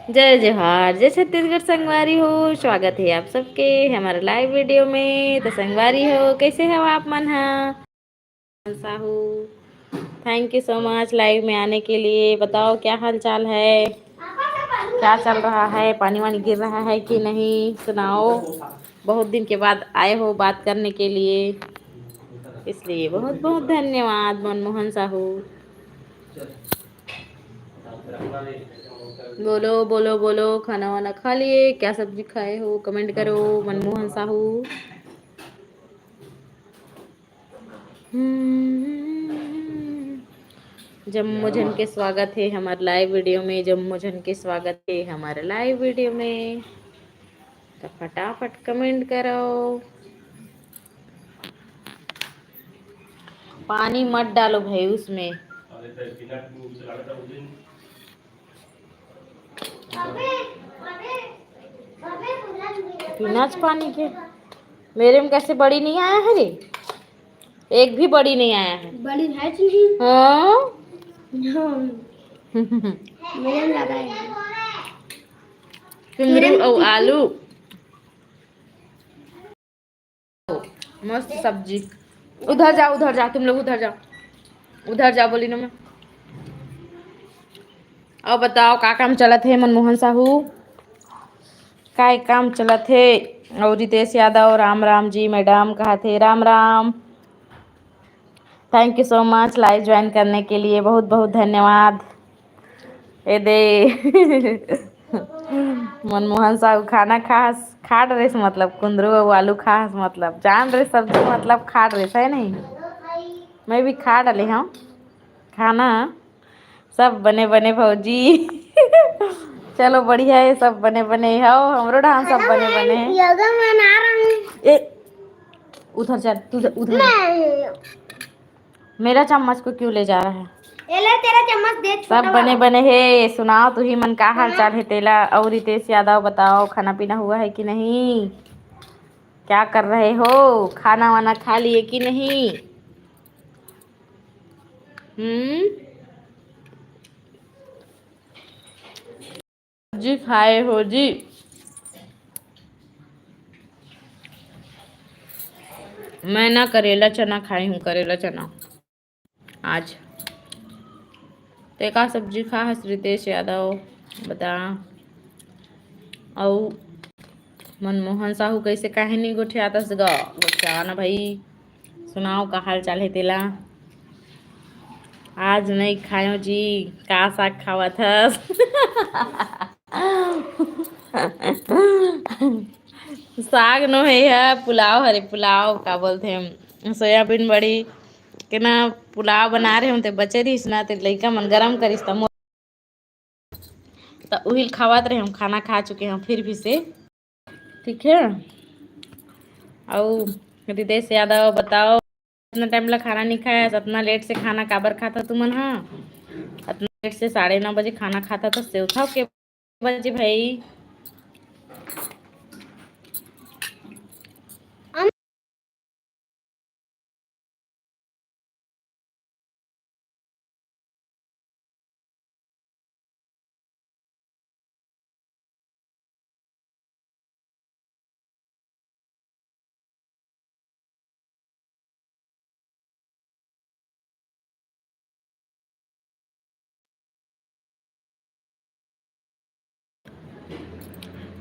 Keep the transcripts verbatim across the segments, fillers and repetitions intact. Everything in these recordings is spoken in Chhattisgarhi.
जय जोहार, जय छत्तीसगढ़ संगवारी हो। स्वागत है आप सबके हमारे लाइव वीडियो में। तो संगवारी हो, कैसे हो आप मन हा? Sahu, thank you so much live में आने के लिए। बताओ, क्या हाल चाल है, क्या चल रहा है, पानी वानी गिर रहा है कि नहीं, सुनाओ। बहुत दिन के बाद आए हो बात करने के लिए, इसलिए बहुत बहुत धन्यवाद मनमोहन साहू। बोलो, बोलो, बोलो, खाना वाना खा लिए? क्या सब्जी खाए हो, कमेंट करो। मनमोहन साहू। हम्म, जम्मो झन के स्वागत है हमारे लाइव वीडियो में। जम्मो झन के स्वागत है हमारे लाइव वीडियो में। तो फटाफट कमेंट करो। पानी मत डालो भाई उसमें। बिना पानी के मेरे में कैसे बड़ी नहीं आया है रे? एक भी बड़ी नहीं आया है। बड़ी है कि नहीं? हाँ। हाँ। मेरे में लगा है। कुंदरू और आलू। मस्त सब्जी। उधर जाओ, उधर जाओ, तुम लोग उधर जाओ, उधर जाओ, बोली ना मैं। और बताओ, का काम चलत है मनमोहन साहू? का काम चलत है? और रितेश यादव, राम राम जी मैडम, कहा थे Ram Ram. Thank you so much live join करने के लिए, बहुत बहुत धन्यवाद। ए दे मनमोहन साहू खाना खास खाट रहे, मतलब कुंदरू और आलू खास, मतलब जान रहे सब्जी, मतलब खाट रहे है नहीं। मैं भी खा डाले हम खाना। सब बने बने भौजी। चलो बढ़िया है, सब बने बने हो, हमरो ढाम सब बने बने हैं। योगा बना रहा हूँ। ए, उधर चल, तू उधर। मेरा चम्मच को क्यों ले जा रहा है? ये ले, तेरा चम्मच दे, सब छोटा बने वाला। बने हे। सुनाओ तुही मन, का हाल चाल है तेला? और रितेश यादव बताओ, खाना पीना हुआ है कि नहीं? क्या कर रहे हो? खाना वाना खा लिए कि नहीं? हम्म, जी खाए हो जी। मैं ना करेला चना खाई हूँ, करेला चना आज। ते का सब्जी खा हस रितेश यादव, बता। अउ मनमोहन साहू कैसे काहे नहीं गोठियातस ग? गोठियावा ना भाई। सुनाओ, का हाल चाल है तेला? आज नहीं खायो जी। का साग खावत हस? साग नो है, यह पुलाव हरे, पुलाव का बोलते हैं, सोयाबीन बड़ी के ना पुलाव बना रहे हम, ते बचे रहिस ना, ते लइका मन गरम करिस त मोर, त उहिल खावत रहे हम। खाना खा चुके हम फिर भी से, ठीक है। अउ रितेश यादव बताओ, इतना टाइम ला खाना नहीं खाया, इतना लेट से खाना काबर खाता तुमन हा? इतना लेट से साढ़े नौ बजे खाना खाता तो सेवथा के बजे भाई।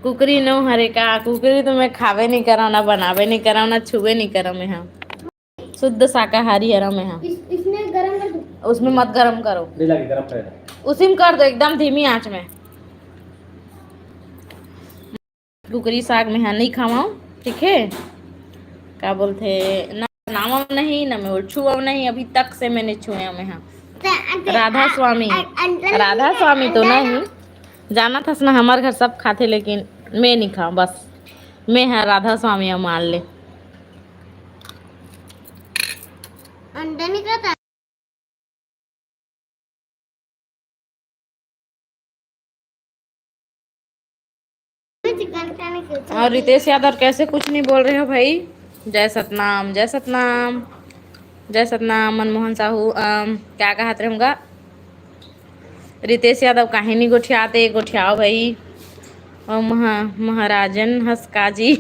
कुकरी नो हरे का? कुकरी तो मैं खावे नहीं करा, ना बनावे नहीं करा, ना छुए नहीं करा मैं हा। शुद्ध शाकाहारी हरा मैं हा। इस-, इसमें गरम कर दो। उसमें मत गरम करो। ले जाके गरम करेगा। उसी में कर दो एकदम धीमी आंच में। कुकरी साग में हा नहीं खावाओ, ठीक है? का बोलते, ना बनावा नहीं, ना मैं छुआ नहीं, अभी तक से मैंने छुआ में हा। राधा स्वामी, राधा स्वामी तो नहीं जाना था ना, हमारे घर सब खाते, लेकिन मैं नहीं खाऊं, बस मैं हा राधा स्वामी मान ले। अंडा नहीं खाता। और रितेश यादव कैसे कुछ नहीं बोल रहे हो भाई? जय सतनाम, जय सतनाम, जय सतनाम। मनमोहन साहू, अम, क्या कहा रहूँगा? रितेश यादव काहे नहीं गोठियाते, गोठियाओ भाई। और महा-, महाराजन हंस का जी।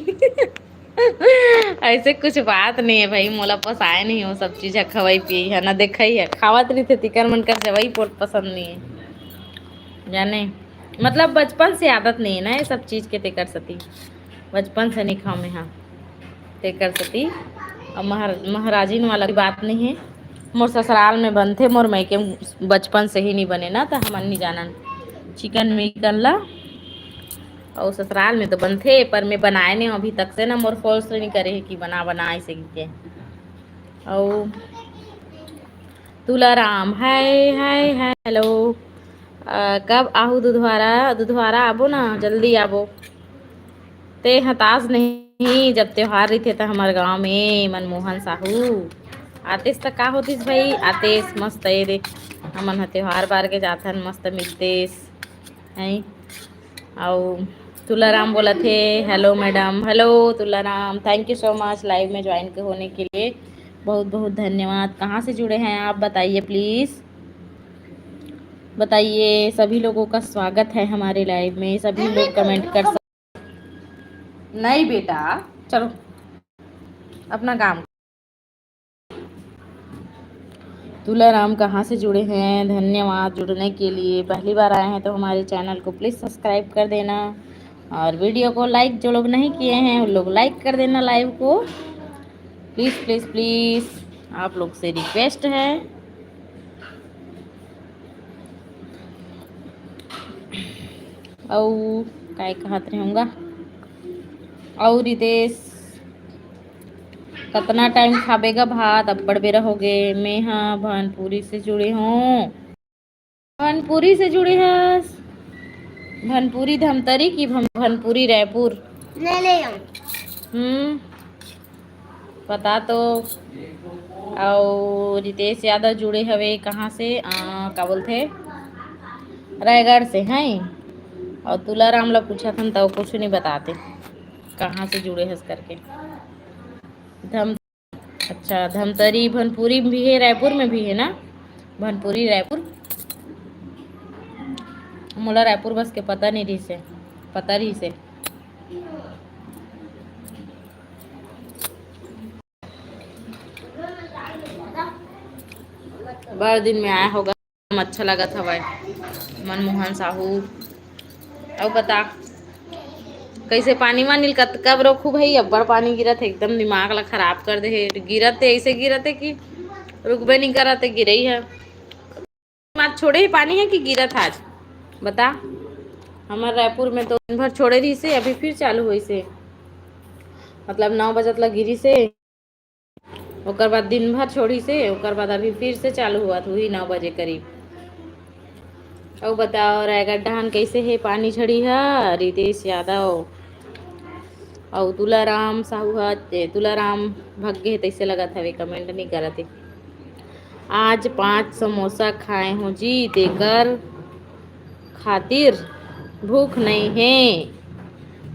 ऐसे कुछ बात नहीं है भाई, मोला पसाए नहीं हो सब चीज ह, खवाई पिए है ना, देखा ही है, खावत रहिथे तिकर मन कर जवाई पोट पसंद नहीं है जाने, मतलब बचपन से आदत नहीं है ना ये सब चीज के, तेकर सती बचपन से नहीं खाओ मैं, हाँ, तेकर सती। अब महर-, महाराजिन वाला भी बात नहीं है, मोर ससुराल में बनथे, मोर मायके में बचपन से ही नहीं बने ना, तो हमन नहीं जानन चिकन मिकन ला। और ससुराल में तो बनथे, पर मैं बनाए नहीं अभी तक से ना, मोर फोर्स नहीं करे है कि बना, बना ऐसे के। और तुलाराम, हाय, हाय, हाय, हेलो। अ, कब आहू दुधवारा? दुधवारा आबो ना, जल्दी आबो। ते हतास नहीं, जब त्योहार रहिथे त हमर गांव में मनमोहन साहू आतेस त का होतिस भाई, आतेस मस्त। ये दे, हमन ह त्योहार बार के जाथन, मस्त मिलतेस, हैं? अउ तुलाराम बोलत हे, "hello madam." Hello Tularam, thank you so much live में ज्वाइन के होने के लिए, बहुत बहुत धन्यवाद। कहाँ से जुड़े हैं आप, बताइए प्लीज, बताइए। सभी लोगों का स्वागत है हमारे लाइव में, सभी लोग कमेंट कर सक-, नहीं बेटा, चलो अपना काम। तुलाराम कहाँ से जुड़े हैं? धन्यवाद जुड़ने के लिए। पहली बार आए हैं तो हमारे चैनल को प्लीज सब्सक्राइब कर देना, और वीडियो को लाइक, जो लोग नहीं किए हैं उन लोग लाइक कर देना लाइव को, प्लीज प्लीज प्लीज, आप लोग से रिक्वेस्ट है। अउ काय कहत रहूँगा, अउ रितेश, कतना टाइम खाबे गा भात? अब्बड़ बेरा होगे। मैं हा भनपुरी से जुड़े हूँ। भनपुरी से जुड़े हस? भनपुरी धमतरी की भन-, भनपुरी रायपुर? ले ले आऊं। हम्म, बता तो। अउ रितेश यादव जुड़े हवे, कहाँ से? आ, का बोलथे, रायगढ़ से हैं। और तुलाराम ला पूछा था तो कुछ नहीं बताते कहाँ से जुड़े हस करके। धम अच्छा, धमतरी भनपुरी में भी है, रायपुर में भी है ना? भनपुरी रायपुर। मोला रायपुर बस के पता नहीं रहिसे, पता रहिसे। बड़ दिन में आया होगा। अच्छा लगत हवय मनमोहन साहू। अउ बता, कैसे पानी वानी कत-, कब रोकहू भाई? अब्बड़ पानी गिरत हे, एकदम दिमाग ला खराब कर दे हे। गिरत हे, ऐसे गिरत हे कि रुकबे नहीं करत हे, गिरई है। मात छोड़े ही पानी है कि गिरत आज? बता, हमर रायपुर में तो दिन भर छोड़े रहिसे, अभी फिर चालू होइसे, मतलब नौ बजत ला गिरिसे। ओकर बाद दिन भर छोड़िसे, ओकर बाद अभी फिर से चालू हुआ, वही नौ बजे करीब। अउ बताओ, रायगढ़ डहान कैसे हे पानी झड़ी ह? रितेश यादव अउ तुलाराम साहू ह, ए, तुलाराम भग गे हे, तैसे लगत हवे, कमेंट नहीं करत हे। आज पांच समोसा खाए हो जी, तेकर खातिर भूख नहीं है।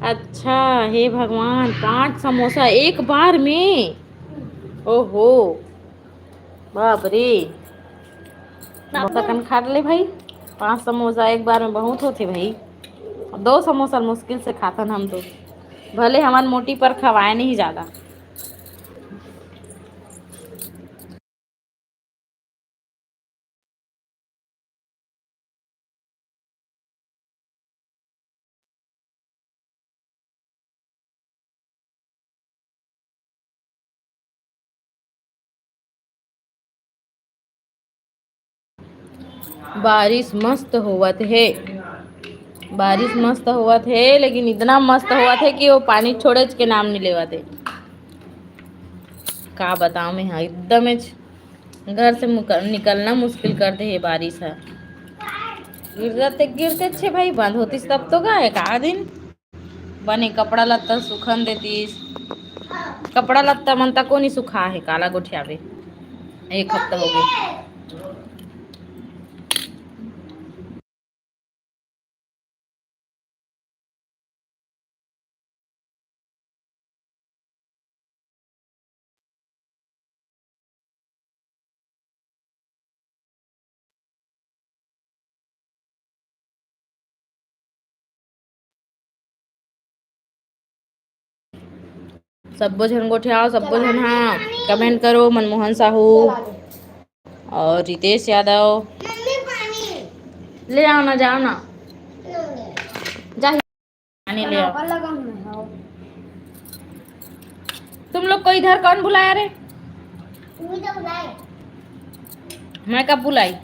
अच्छा, हे भगवान, पांच समोसा एक बार में? ओहो, बाप रे। समोसा कन खा ले भाई, पांच समोसा एक बार में बहुत होथे भाई। दो समोसा मुश्किल से खाथन हम तो, भले हमन मोटी पर खवाए नहीं ज्यादा। बारिश मस्त होवत हे, बारिश मस्त होवत हे, लेकिन इतना मस्त होवत हे कि वो पानी छोड़ेच के नाम नहीं लेवत हे। का बताओ मैं, हाँ, एकदम घर से मुक-, निकलना मुश्किल कर दे हे बारिश ह। गिरते, गिरते छे भाई, बंद होतिस तब तो गा एक आध दिन बने कपड़ा लत्ता सुखन देतिस। कपड़ा लत्ता मन तको नहीं सुखा हे, काला गोठियाबे, एक हफ्ता हो गए। सब्बो झन गोठियाओ, सब्बो झन, हाँ, कमेंट करो। मनमोहन साहू और रितेश यादव, ले आओ ना, जाओ ना, जा पानी ले आओ। तुम लोग को इधर कौन बुलाया रे? मैं कब बुलाई?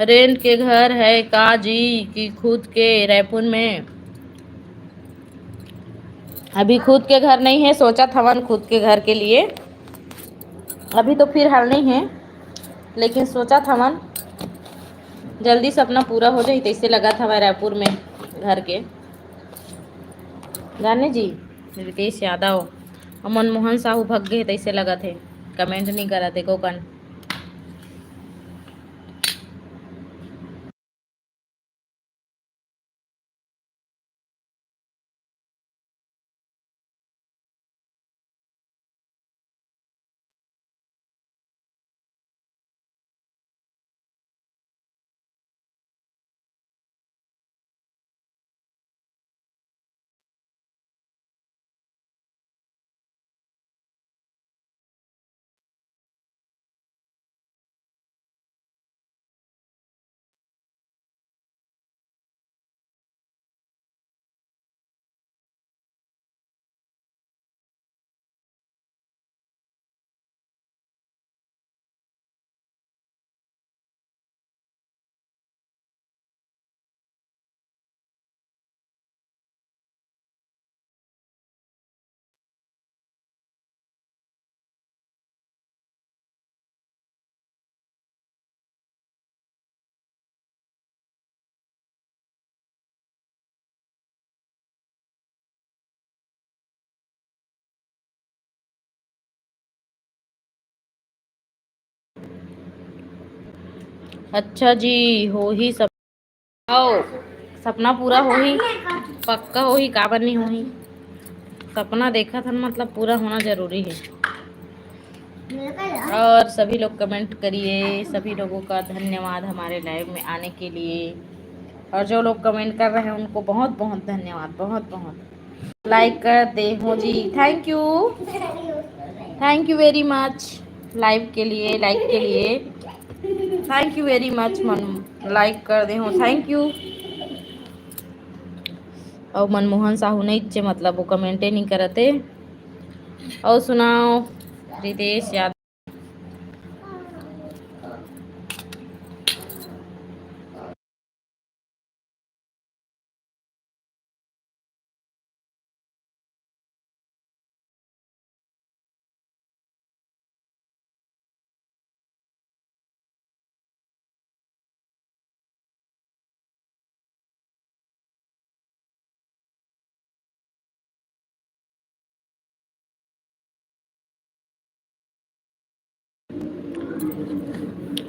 रेंट के घर है का जी, कि खुद के रायपुर में? अभी खुद के घर नहीं है, सोचत हवन खुद के घर के लिए। अभी तो फिलहाल नहीं है, लेकिन सोचत हवन जल्दी सपना पूरा हो जाए, तैसे लगत हवय रायपुर में घर के। जाने जी, रितेश यादव अउ मनमोहन साहू भग गए, तैसे लगत है। कमेंट नहीं करत एको कन। अच्छा जी, होही सब। आओ, सपना पूरा होही, पक्का होही, काबर नहीं होही? सपना देखत हन, मतलब पूरा होना जरूरी है। और सभी लोग कमेंट करिए, सभी लोगों का धन्यवाद हमारे लाइव में आने के लिए। और जो लोग कमेंट कर रहे हैं उनको बहुत बहुत धन्यवाद, बहुत बहुत। लाइक कर दे हो जी, thank you, thank you very much. Live के लिए, लाइक के लिए थैंक यू वेरी मच। मन लाइक कर दे हो, थैंक यू। और मनमोहन साहू नहीं चे, मतलब वो कमेंटे नहीं करते। और सुनाओ रितेश यादव।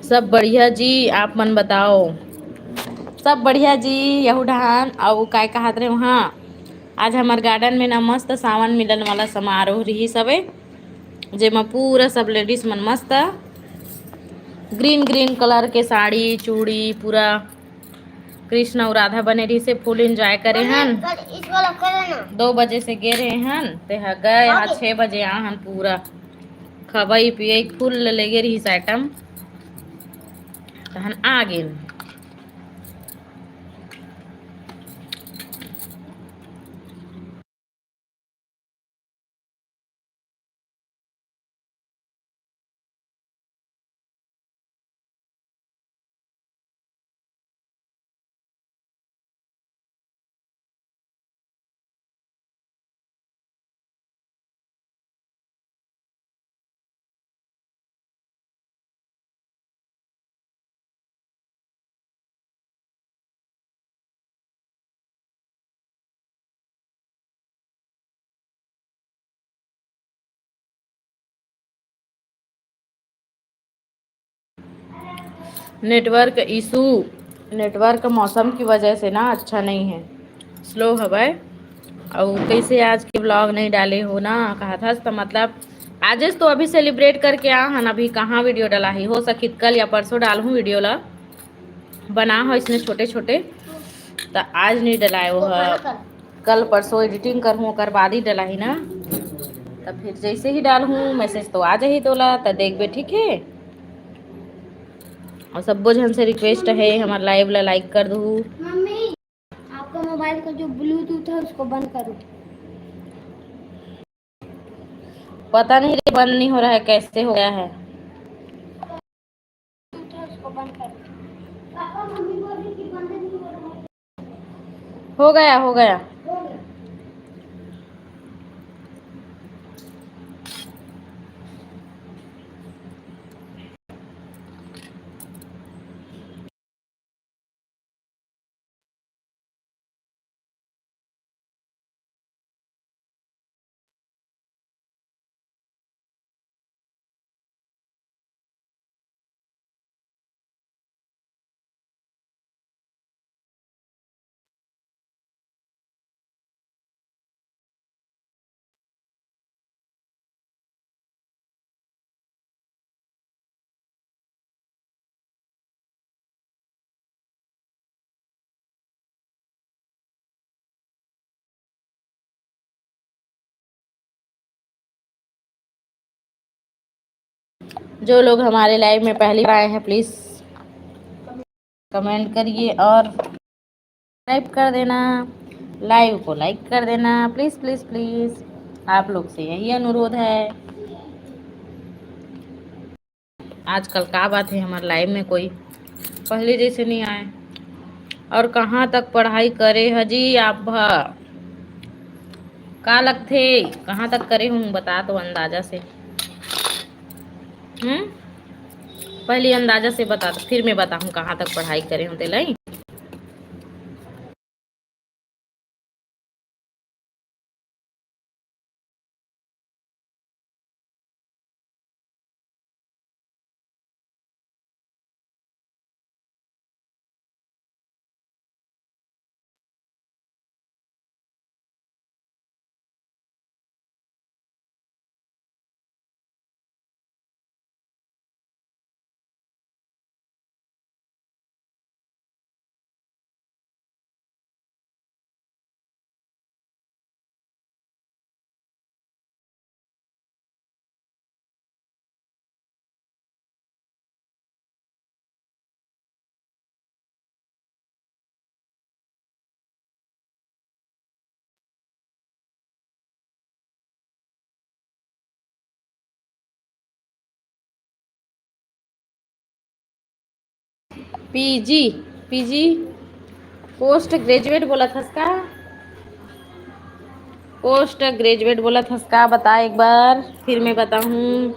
सब बढ़िया जी, आप मन बताओ। सब बढ़िया जी। यहू डहान अउ काय कहत रहे वहाँ, आज हमर गार्डन में ना मस्त सावन मिलन वाला समारोह रही सबे, जेमा पूरा सब लेडीज मन मस्त ग्रीन ग्रीन कलर के साड़ी चूड़ी पूरा कृष्ण अउ राधा बने रहिसे, फुल एंजॉय करे हन। दो बजे से गे रहे हन, ते ह गए, हाँ, छह बजे आ हन। पूरा खवई पियई फुल लेगे रहिस आइटम, तहन आ गेन। नेटवर्क इशू, नेटवर्क मौसम की वजह से ना अच्छा नहीं है, स्लो हवय। अउ कैसे आज के व्लॉग नहीं डाले हो ना, कहा था तो मतलब आजेस तो अभी सेलिब्रेट करके आ हन, अभी कहाँ वीडियो डला ही, हो सकित कल या परसों डालहूँ वीडियो ला, बना हो इसने छोटे छोटे, तो आज नहीं डलाए वो ह। कल परसों एडिटिंग करहूँ, ओकर बाद ही डला ही ना, तो फिर जैसे ही डालहूँ मैसेज तो आ जाही तोला, तो देखबे, ठीक है। और सब्बो झन से रिक्वेस्ट है, हमारे लाइव ला लाइक कर दू। मम्मी, आपका मोबाइल का जो ब्लूटूथ है उसको बंद करो। पता नहीं रे, बंद नहीं हो रहा है, कैसे हो गया है। ब्लूटूथ है उसको बंद करो। पापा, मम्मी बोल रही थी बंद नहीं हो रहा है। हो गया, हो गया। जो लोग हमारे लाइव में पहली बार आए हैं, प्लीज कमेंट करिए और सब्सक्राइब कर देना, लाइव को लाइक कर देना, प्लीज प्लीज प्लीज, आप लोग से यही अनुरोध है। आजकल का बात है, हमारे लाइव में कोई पहले जैसे नहीं आए। और कहाँ तक पढ़ाई करे ह जी आप ह? का लगथे, कहाँ तक करे हूँ, बता तो अंदाजा से। हम्म, पहले अंदाजा से बता दो, फिर मैं बताहूँ कहाँ तक पढ़ाई करे हूँ तेलाई। पीजी, पीजी, पोस्ट ग्रेजुएट बोला थस का? पोस्ट ग्रेजुएट बोला थस का? बता एक बार, फिर मैं बताहूँ।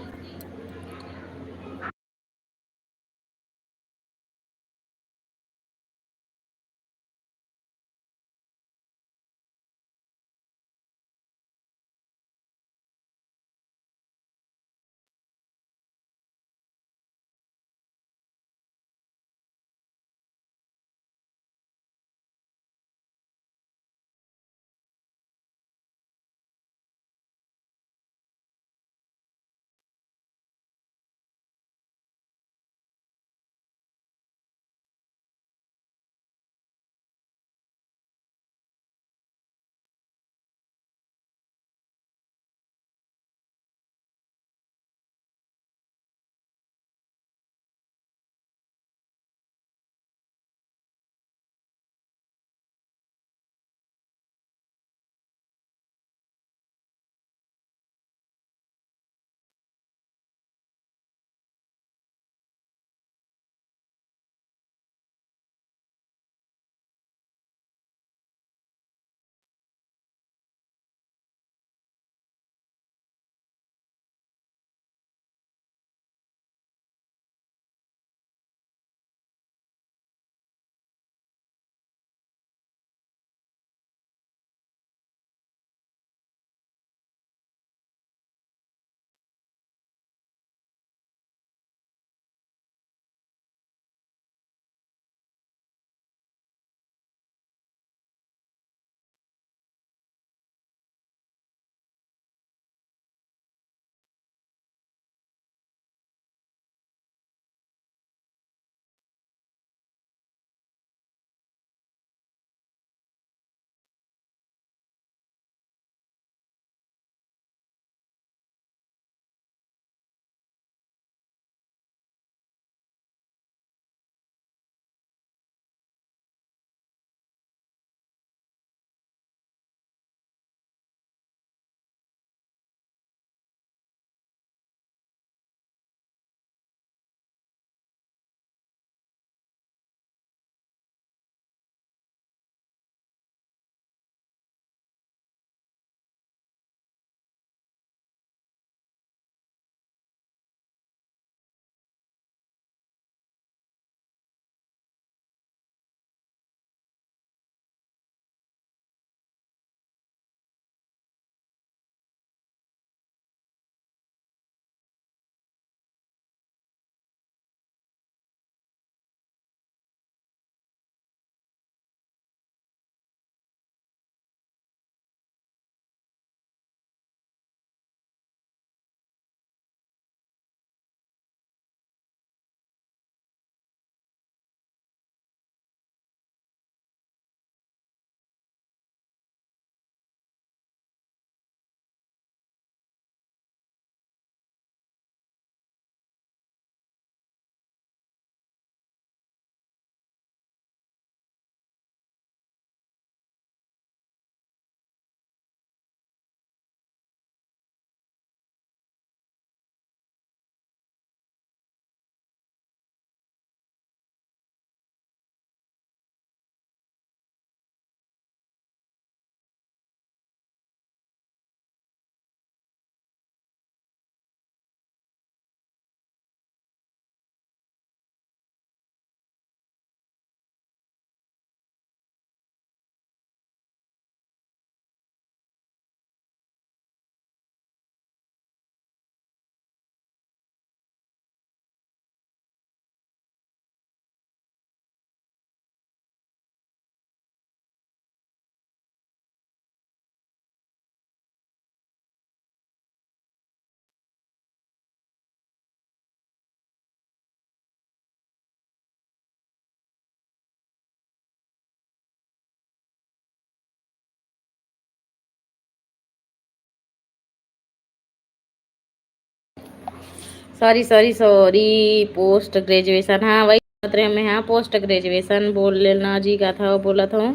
Sorry, sorry, sorry, post graduation. हाँ, वही बात रहे, मैं, हाँ, पोस्ट ग्रेजुएशन बोल लेना जी, का था बोलत हूँ।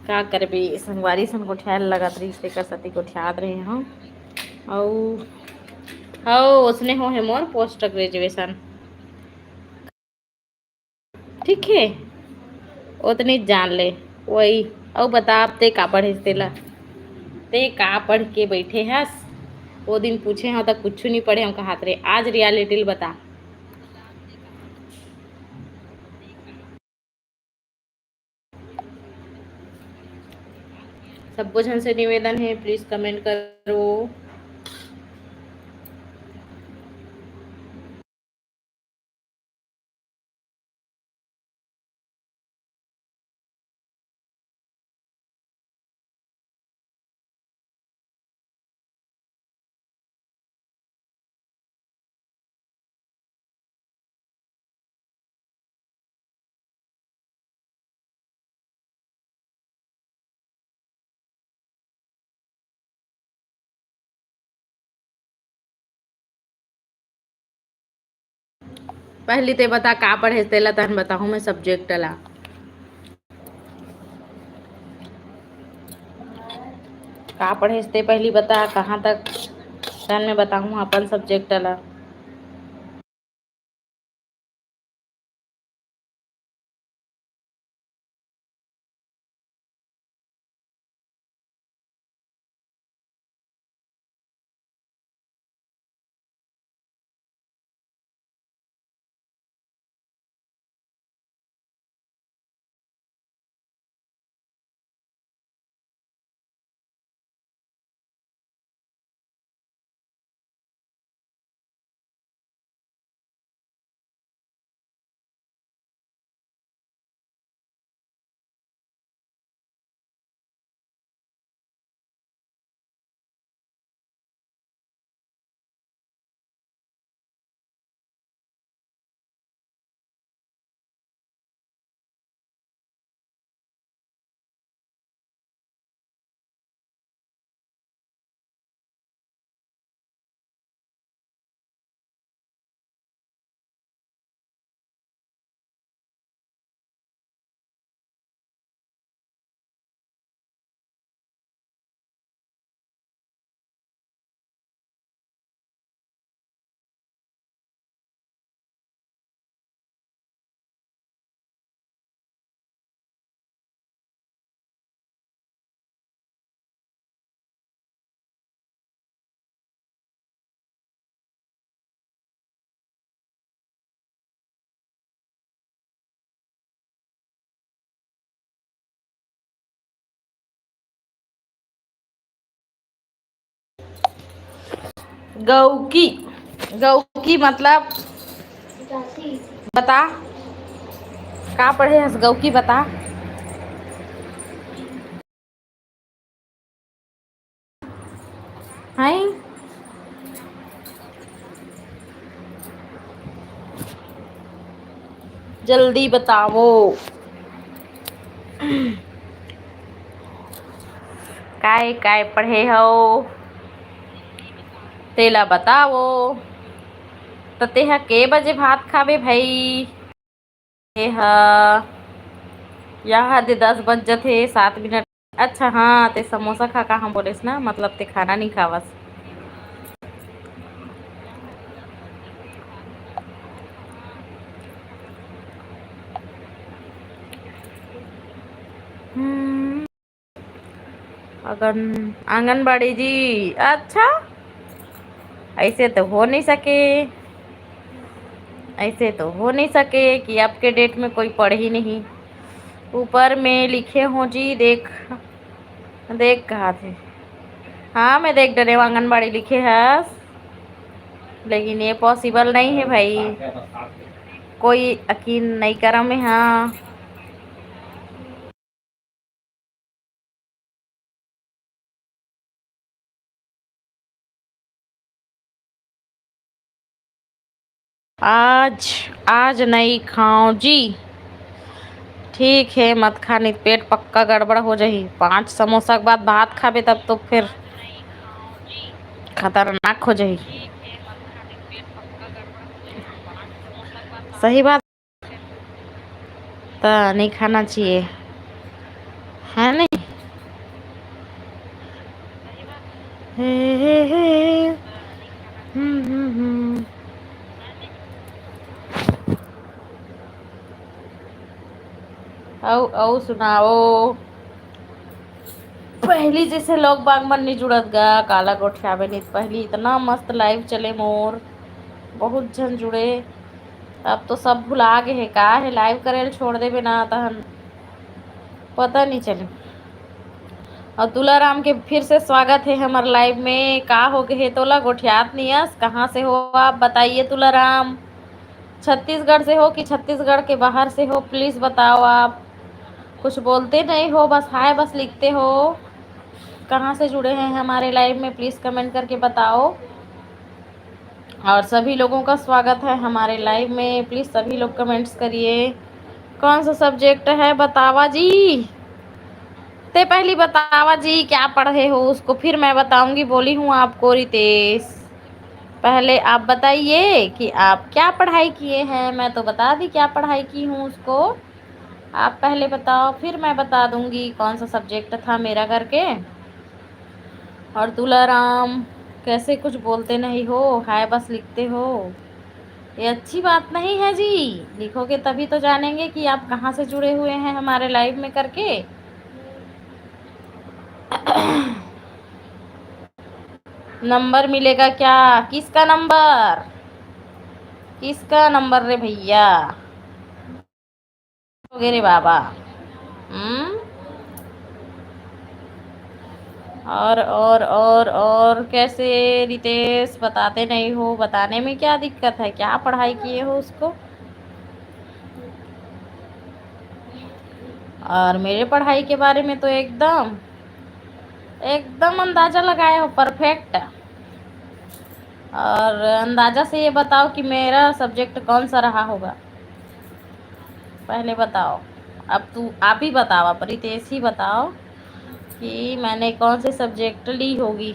का करबे, संगवारी सन गोठियाल लगत रही, तेकर सती गोठियात रहे हूँ। अउ, हौ, उसने हो है मोर पोस्ट ग्रेजुएशन। ठीक है, ओतने जान ले। वही, अउ बता, अब ते का पढ़े तेला? ते का पढ़ के बैठे हस? वो दिन पूछे हूँ त कुछ नहीं पढ़े हूँ, कहात रहे। आज रियलिटी ल बता। सब्बो झन से निवेदन है, प्लीज कमेंट करो। पहली ते बता, का पढ़े तेला, तहन बताहूँ मैं सब्जेक्ट ला। का पढ़े ते पहली बता, कहाँ तक, तहन मैं बताहूँ अपन सब्जेक्ट ला। गौकी, गौकी मतलब बता, का पढ़े हस गौकी, बता। हैं? जल्दी बताओ, काय काय पढ़े हो, तेला बताओ। त तेहा के बजे भात खाबे भाई? तेहा यहाँ दे दस बज जथे, सात मिनट। अच्छा हाँ, ते समोसा खा का हम बोलेस ना, मतलब ते खाना नहीं खावस। हम्म, अगन-, आंगनबाड़ी जी, अच्छा, ऐसे तो हो नहीं सके, ऐसे तो हो नहीं सके कि अब के डेट में कोई पढ़ही नहीं। ऊपर में लिखे हो जी, देख, देख कहा थे। हाँ, मैं देख डरे आंगनबाड़ी लिखे हस, लेकिन ये पॉसिबल नहीं है भाई, कोई यकीन नहीं करा मैं। हाँ। आज, आज नहीं खाओ जी। ठीक है, मत खा, नहीं पेट पक्का गड़बड़ हो जाही। पांच समोसा के बाद भात खाबे तब तो फिर खतरनाक हो जाही। सही बात। तो नहीं खाना चाहिए, है नहीं? हे, हे, हे। हम्म, हम्म, हम्म। अउ, अउ सुनाओ। पहली जैसे लोग बाग मन नहीं जुड़त गा, काला गोठियाबे नहीं। पहली इतना मस्त लाइव चले मोर, बहुत झन जुड़े। अब तो सब भुला गे हे, का हे, लाइव करे ल छोड़ देबे ना तहन पता नहीं चले। और तुलाराम के फिर से स्वागत है हमारे लाइव में। का हो गए हे तोला गोठियात नियस? कहाँ से हो आप, बताइए तुलाराम। छत्तीसगढ़ से हो कि छत्तीसगढ़ के बाहर से हो, प्लीज बताओ आप। कुछ बोलते नहीं हो, बस हाय बस लिखते हो। कहाँ से जुड़े हैं हमारे लाइव में, प्लीज कमेंट करके बताओ। और सभी लोगों का स्वागत है हमारे लाइव में। प्लीज सभी लोग कमेंट्स करिए। कौन सा सब्जेक्ट है बतावा जी? ते पहली बतावा जी क्या पढ़े हो, उसको फिर मैं बताऊंगी। बोली हूँ आपको रितेश, पहले आप बताइए कि आप क्या पढ़ाई किए हैं। मैं तो बता दी क्या पढ़ाई की हूँ उसको। आप पहले बताओ, फिर मैं बता दूंगी कौन सा सब्जेक्ट था मेरा करके। और तुलाराम, कैसे कुछ बोलते नहीं हो, हाय बस लिखते हो, ये अच्छी बात नहीं है जी। लिखोगे तभी तो जानेंगे कि आप कहाँ से जुड़े हुए हैं हमारे लाइव में करके। नंबर मिलेगा क्या? किसका नंबर, किसका नंबर रे भैया? हो गए रे बाबा। हम्म। और और और और कैसे रितेश बताते नहीं हो? बताने में क्या दिक्कत है, क्या पढ़ाई किए हो उसको? और मेरे पढ़ाई के बारे में तो एकदम एकदम अंदाजा लगाए हो, परफेक्ट। और अंदाजा से ये बताओ कि मेरा सब्जेक्ट कौन सा रहा होगा। पहले बताओ, अब तू आप ही बताओ, आप रितेश ही बताओ कि मैंने कौन से सब्जेक्ट ली होगी,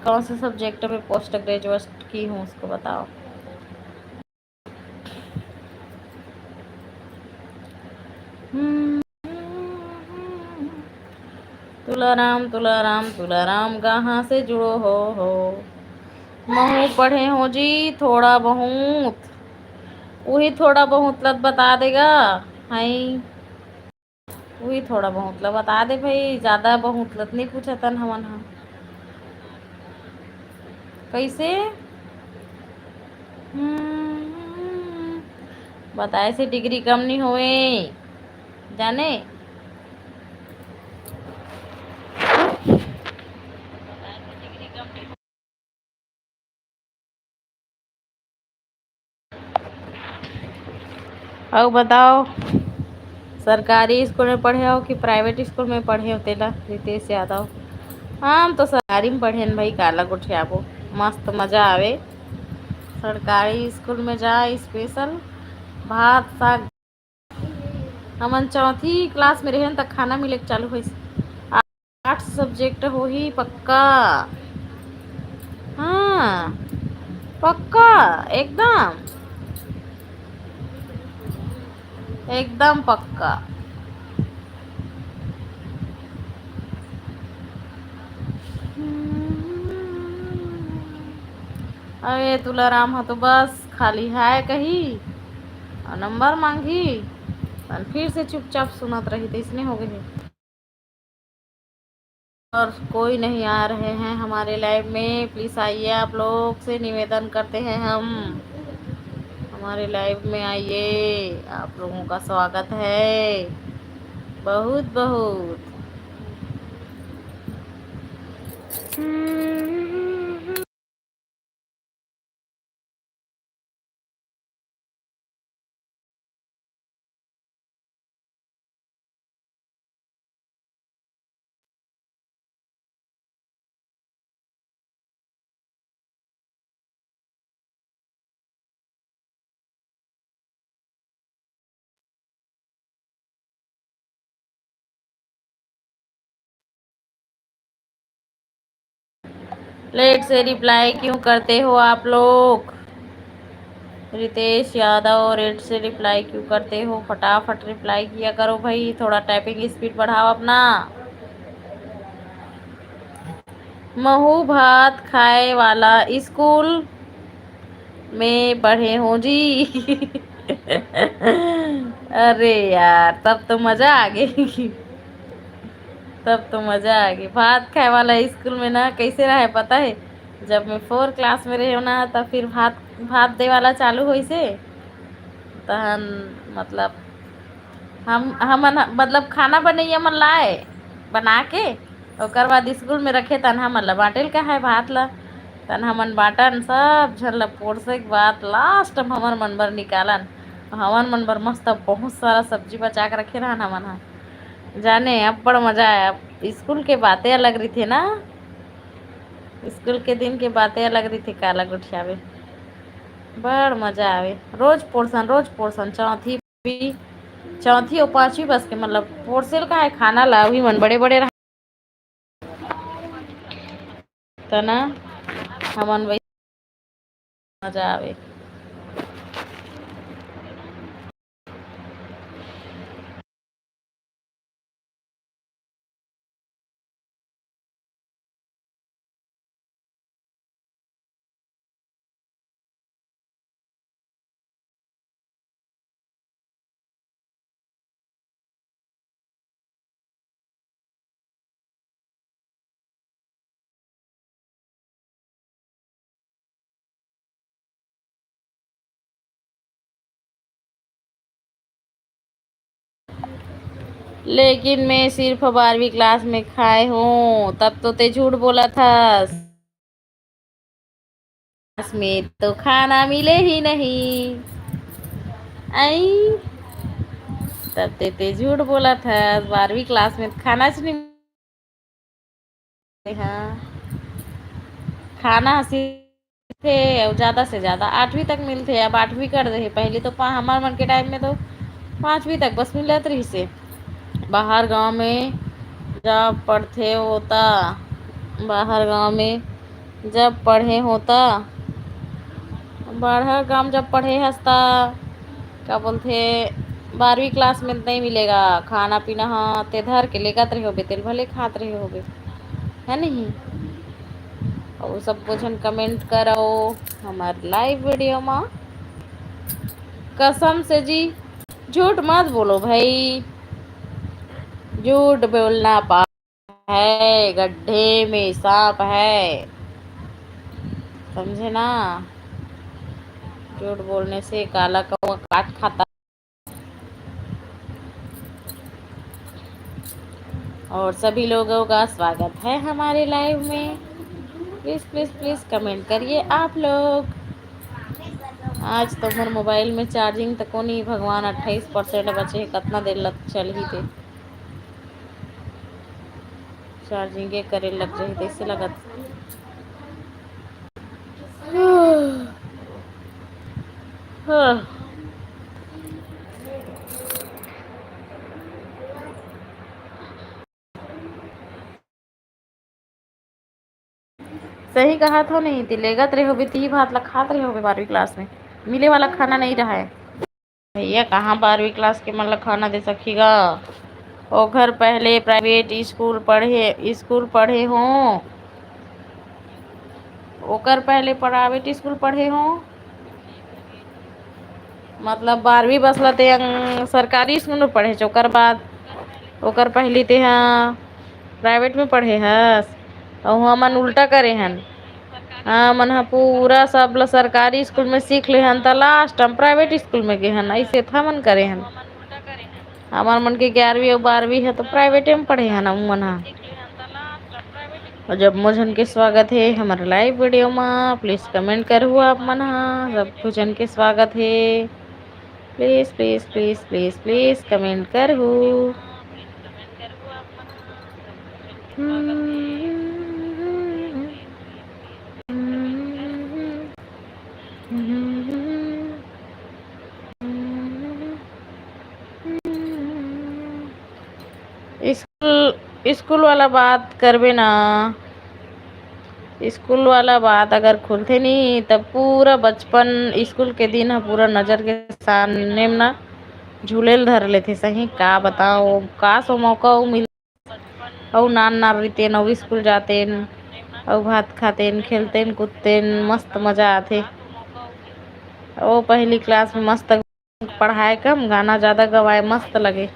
कौन से सब्जेक्ट में पोस्ट ग्रेजुएट की हूँ, उसको बताओ। हम्म। तुलाराम, तुलाराम, तुलाराम कहाँ से जुड़ो हो, हो? महू पढ़े हो जी, थोड़ा बहुत। वही थोड़ा बहुत लत बता देगा। हाई। वही थोड़ा बहुत ला बता दे भाई, ज्यादा बहुत ला नहीं पूछा तन हमन ह। कैसे? हम्म, बताए से डिग्री कम नहीं होए, जाने। अउ बताओ, सरकारी स्कूल में पढ़े हो कि प्राइवेट स्कूल में पढ़े हो तेला, रितेश यादव? हम तो सरकारी में पढ़े हन भाई, काला गोठियाबो, मस्त मजा आवे। सरकारी स्कूल में जा, स्पेशल भात साग। हमन चौथी क्लास में रहेन त खाना मिले के चालू होइस। आठ सब्जेक्ट होही पक्का। हाँ, पक्का, एकदम, एकदम पक्का। अरे तुलाराम ह तो बस खाली हाय कही और नंबर मांगी, और फिर से चुपचाप सुनत रही, तो इसने हो गए। और कोई नहीं आ रहे हैं हमारे लाइव में, प्लीज आइए, आप लोग से निवेदन करते हैं हम, हमारे लाइव में आइए, आप लोगों का स्वागत है बहुत बहुत। लेट से रिप्लाई क्यों करते हो आप लोग? रितेश यादव, रेड से रिप्लाई क्यों करते हो? फटाफट रिप्लाई किया करो भाई, थोड़ा टाइपिंग स्पीड बढ़ाओ अपना। महू भात खाए वाला स्कूल में पढ़े हो जी। अरे यार, तब तो मजा आ गई। तब तो मजा आ गई। भात खाए वाला स्कूल में ना कैसे रहे पता है? जब मैं फोर क्लास में रहे ना, तब फिर भात भात दे वाला चालू होइसे, तहन मतलब हम हमन मतलब खाना बनैया मन लाए बना के, ओकर बाद स्कूल में रखे, तहन हमन ला बांटे ल कहे भात ला। तहन हमन बांटन, सब झन ला पोरसे के बाद लास्ट में हमर मन बर निकालन। हमन मन बर मस्त बहुत सारा सब्जी बचा के रखे रहन हमन ह। जाने अब्बड़ मजा आया। स्कूल के बातें अलग रहिथे ना, स्कूल के दिन के बातें अलग रहिथे। काला गोठियावे, बड़ मजा आवे। रोज पोरसन, रोज पोरसन, चौथी भी, चौथी और पांचवी बस के मतलब पोरसेल का है खाना ला, अभी मन बड़े बड़े रहा। तना हमन वही मजा आवे। लेकिन मैं सिर्फ बारहवीं क्लास में खाए हूँ। तब तो ते झूठ बोला था। क्लास में तो खाना मिले ही नहीं। आई, तब ते ते झूठ बोला था, बारहवीं क्लास में खाना च नहीं। हाँ, खाना हसी थे, अउ ज्यादा से ज्यादा आठवीं तक मिलथे। अब आठवीं कर दे हे, पहले तो पा-, हमार मन के टाइम में तो पांचवीं तक बस मिलत रहिसे। बाहर गांव में जब पढ़थे होता, बाहर गांव में जब पढ़े होता, बाहर गांव जब पढ़े हस ता, का बोलथे, बारहवीं क्लास में नहीं मिलेगा खाना पीना। हाँ, ते धर के लेगत रहे होबे, तेल भले खात रहे होबे, है नहीं? और सब कुछ कमेंट करो हमार लाइव वीडियो में। कसम से जी, झूठ मत बोलो भाई, झूठ बोलना पाप है, गड्ढे में सांप है, समझे ना? झूठ बोलने से काला कौवा काट खाता। और सभी लोगों का स्वागत है हमारे लाइव में। प्लीज प्लीज प्लीज कमेंट करिए आप लोग। आज तो मोर मोबाइल में चार्जिंग तको नहीं भगवान, अट्ठाईस परसेंट बचे हे, कितना देर लग चलही ते। चार्जिंगे करे लग जाही तैसे लगत। हाँ। सही कहा थो नहीं, ती लेगत रहे होबे, ती भात ला खात रहे होबे बारहवीं क्लास में। मिले वाला खाना नहीं रहा है। भैया, कहाँ बारहवीं क्लास के मन ला खाना दे सकही गा? ओकर पहले प्राइवेट स्कूल पढ़े, स्कूल पढ़े हो, ओकर पहले प्राइवेट स्कूल पढ़े हो, मतलब बारहवीं बस ला ते अंग-, सरकारी स्कूल में पढ़े छ, ओकर बाद, ओकर पहली ते हा प्राइवेट में पढ़े हस, अउ हमन उल्टा करे हन। हमन ह पूरा सब ल सरकारी स्कूल में सीख ले हन, त लास्ट हम प्राइवेट स्कूल में गे हन, अइसे त हमन करे हन। हमर मन के ग्यारहवीं अउ बारहवीं ह तो प्राइवेटे में पढ़े हन हमन ह। अउ जम्मो झन के स्वागत हे हमर लाइव वीडियो म। प्लीज कमेंट करहु आप मन ह, सब झन के स्वागत हे। Please please please please please comment करहु। स्कूल, स्कूल वाला बात करबे ना। स्कूल वाला बात अगर खुलथे नी, तब पूरा बचपन, स्कूल के दिन ह पूरा नजर के सामने म ना झूले ल धर लेथे। सही का बताओ, काश वो मौका वो मिल, अउ नान नान रहितेन, अउ स्कूल जातेन, अउ भात खातेन, खेलतेन, कूदतेन, मस्त मजा आथे। ओ पहली क्लास में मस्त पढ़ाए कम, गाना ज्यादा गवाए, मस्त लगे।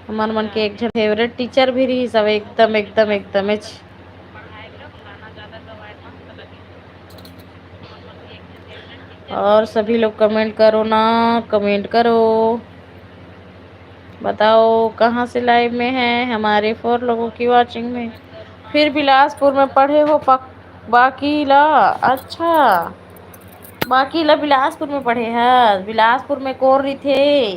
हमर मन के एक झन फेवरेट टीचर भी रही सब, एकदम, एकदम, एकदमेच। और सभी लोग कमेंट करो ना, कमेंट करो, बताओ कहाँ से लाइव में है हमारे फोर लोगों की वाचिंग में। फिर बिलासपुर में पढ़े हो पक-, बाकी ला, अच्छा, बाकी ला बिलासपुर में पढ़े है। बिलासपुर में कोन रहिथे?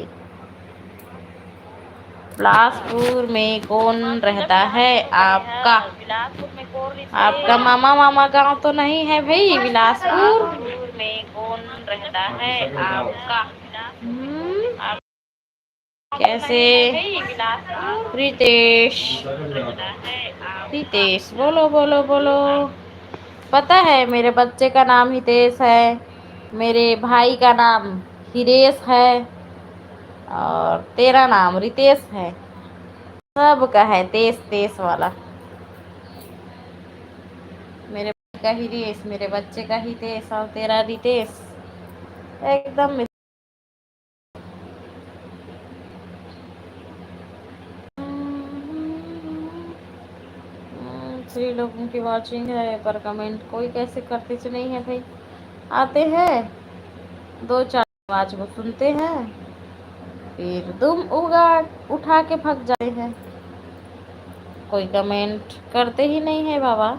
बिलासपुर में कौन रहता है आपका? आपका मामा, मामा गांव तो नहीं है भाई बिलासपुर? बिलासपुर में कौन रहता है आपका? हम्म, कैसे? रितेश, रितेश, बोलो, बोलो, बोलो। पता है, मेरे बच्चे का नाम हितेश है, मेरे भाई का नाम हिरेश है, और तेरा नाम रितेश है। सबका है तेज तेज वाला। मेरे भाई का हिरेश, मेरे बच्चे का हितेश और तेरा रितेश। एकदम। हम्म, थ्री लोगों की वाचिंग है, पर कमेंट कोई कैसे करते च नहीं है भाई। आते हैं, दो चार आवाज को सुनते हैं, फिर दुम उगा उठा के भाग जाते हैं। कोई कमेंट करते ही नहीं है बाबा।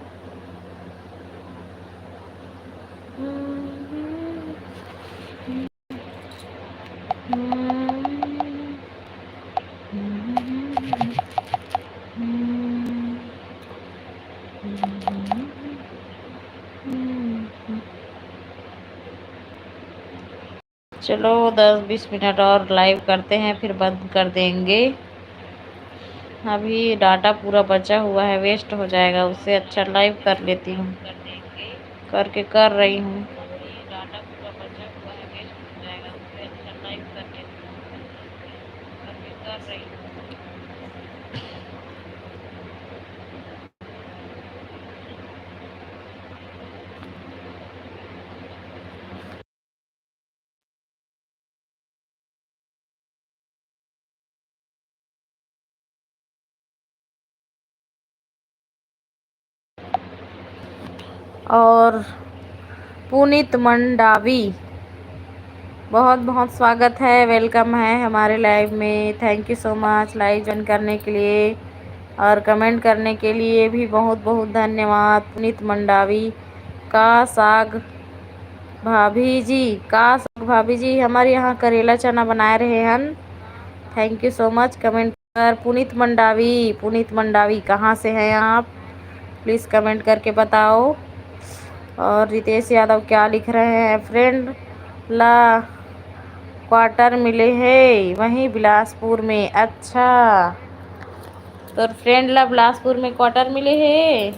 चलो, दस बीस मिनट और लाइव करते हैं, फिर बंद कर देंगे। अभी डाटा पूरा बचा हुआ है, वेस्ट हो जाएगा, उससे अच्छा लाइव कर लेती हूँ, करके कर रही हूँ। और पुनीत मंडावी, बहुत बहुत स्वागत है, वेलकम है हमारे लाइव में। Thank you so much live join करने के लिए और कमेंट करने के लिए भी बहुत बहुत धन्यवाद। पुनीत मंडावी, का साग भाभी जी, का साग भाभी जी, हमारे यहाँ करेला चना बनाए रहे हन। Thank you so much. Comment कर पुनीत मंडावी, पुनीत मंडावी कहाँ से हैं आप, प्लीज कमेंट करके बताओ। और रितेश यादव क्या लिख रहे हैं, फ्रेंड ला क्वार्टर मिले है वहीं बिलासपुर में। अच्छा, तोर फ्रेंड ला बिलासपुर में क्वार्टर मिले है।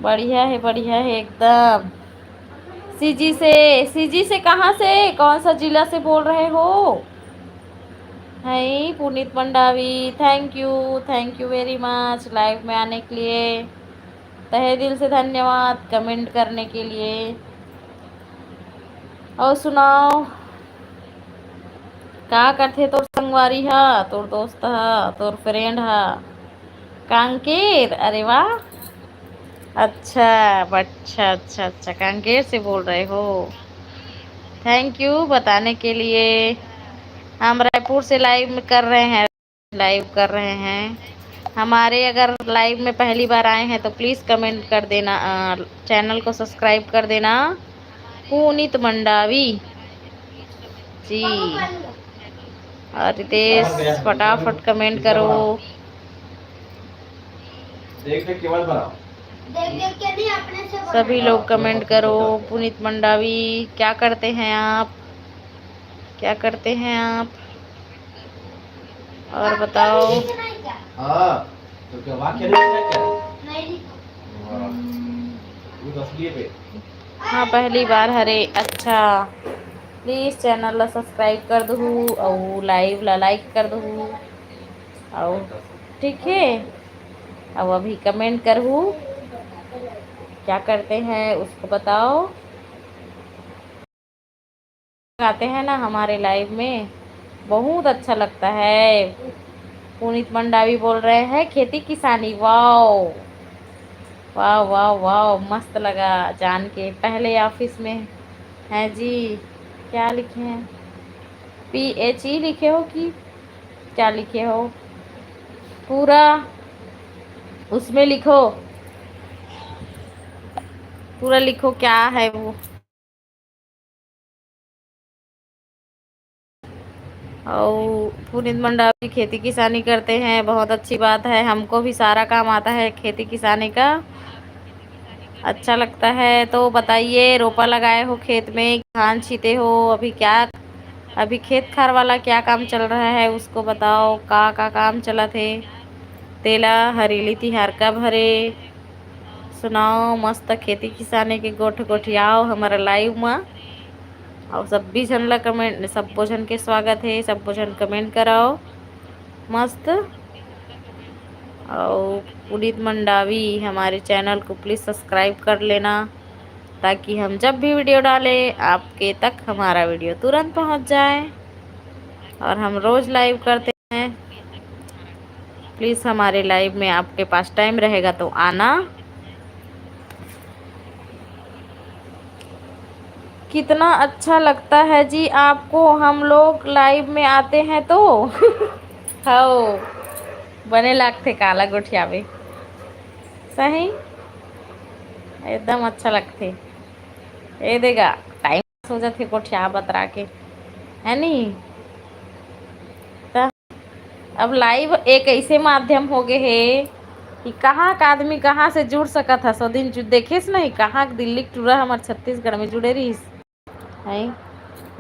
बढ़िया है, बढ़िया है एकदम। सीजी से, सीजी से कहाँ से, कौन सा जिला से बोल रहे हो? है Puneet Mandavi, thank you, thank you very much live में आने के लिए, तहे दिल से धन्यवाद कमेंट करने के लिए। और सुनाओ, का करथे तोर संगवारी हा, तोर दोस्त हा, तोर फ्रेंड हा? कांकेर, अरे वाह, अच्छा, अच्छा, अच्छा, अच्छा, कांकेर से बोल रहे हो। थैंक यू बताने के लिए। हम रायपुर से लाइव में कर रहे हैं, लाइव कर रहे हैं। हमारे अगर लाइव में पहली बार आए हैं तो प्लीज कमेंट कर देना, चैनल को सब्सक्राइब कर देना। पुनीत मंडावी जी और रितेश, फटाफट कमेंट करो। देख देख के मत बनाओ। सभी लोग कमेंट करो। पुनीत मंडावी, क्या करते हैं आप, क्या करते हैं आप, और बताओ। हाँ, तो क्या वाक्य नहीं लिखा क्या? नहीं लिखा। वाह। हाँ, पहली बार हरे। अच्छा, प्लीज चैनल ला सब्सक्राइब कर दहू अउ लाइव ला लाइक कर दहू अउ ठीक है। अब अभी कमेंट करहू, क्या करते हैं उसको बताओ। आते हैं ना हमारे लाइव में, बहुत अच्छा लगता है। पुनीत मंडावी बोल रहे हैं खेती किसानी। वाओ, वाओ, वाओ, वाओ, मस्त लगा जान के। पहले ऑफिस में हैं जी। क्या लिखे हैं? पी एच ई लिखे हो कि क्या लिखे हो? पूरा उसमें लिखो, पूरा लिखो क्या है वो। और पुनीत मंडावी खेती किसानी करते हैं, बहुत अच्छी बात है। हमको भी सारा काम आता है खेती किसानी का, अच्छा लगता है। तो बताइए, रोपा लगाए हो खेत में, धान छीते हो, अभी क्या, अभी खेत खार वाला क्या काम चल रहा है उसको बताओ, का का काम चलत हे? तेला हरेली तिहार कब हरे? सुनाओ, मस्त खेती किसानी के गोठ गोठियाओ हमारा लाइव मा। अउ सब्बी झन ला कमेंट, सब्बो झन के स्वागत है, सब्बो झन कमेंट कराओ मस्त। और पुनीत मंडावी हमारे चैनल को प्लीज सब्सक्राइब कर लेना, ताकि हम जब भी वीडियो डालें आपके तक हमारा वीडियो तुरंत पहुंच जाए। और हम रोज लाइव करते हैं। प्लीज हमारे लाइव में आपके पास टाइम रहेगा तो आना। कितना अच्छा लगता है जी आपको, हम लोग लाइव में आते हैं तो। हव, बने लागथे काला गोठियावे, सही एकदम अच्छा लगथे। ए देगा, टाइम हो जाथे गोठिया बतरा के, है नी? त अब लाइव एक ऐसे माध्यम हो गए हे कि कहाँ का आदमी कहाँ से जुड़ सकत हस। ओ दिन जु-, देखेस नहीं, कहाँ के दिल्ली के टूरा हमर छत्तीसगढ़ में जुड़े रहिस, हैं?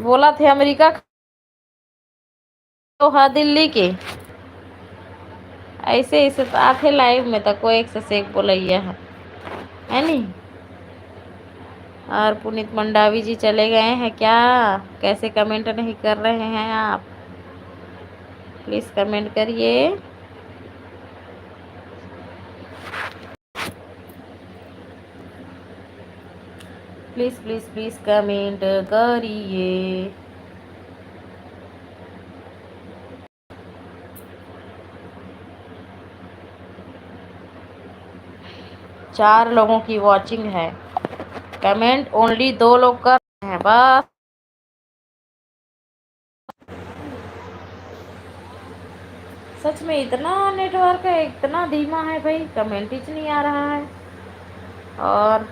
बोलत हे अमेरिका तो ह दिल्ली के। ऐसे, ऐसे तो आथे लाइव में, तो कोई एक से एक बोलैया है, है नी? और पुनीत मंडावी जी चले गए हैं क्या? कैसे कमेंट नहीं कर रहे हैं आप? प्लीज कमेंट करिए। प्लीज, प्लीज, प्लीज कमेंट करिए। चार लोगों की वॉचिंग है, कमेंट ओनली दो लोग कर रहे हैं बस। सच में इतना नेटवर्क है, इतना धीमा है भाई, कमेंट ही नहीं आ रहा है। और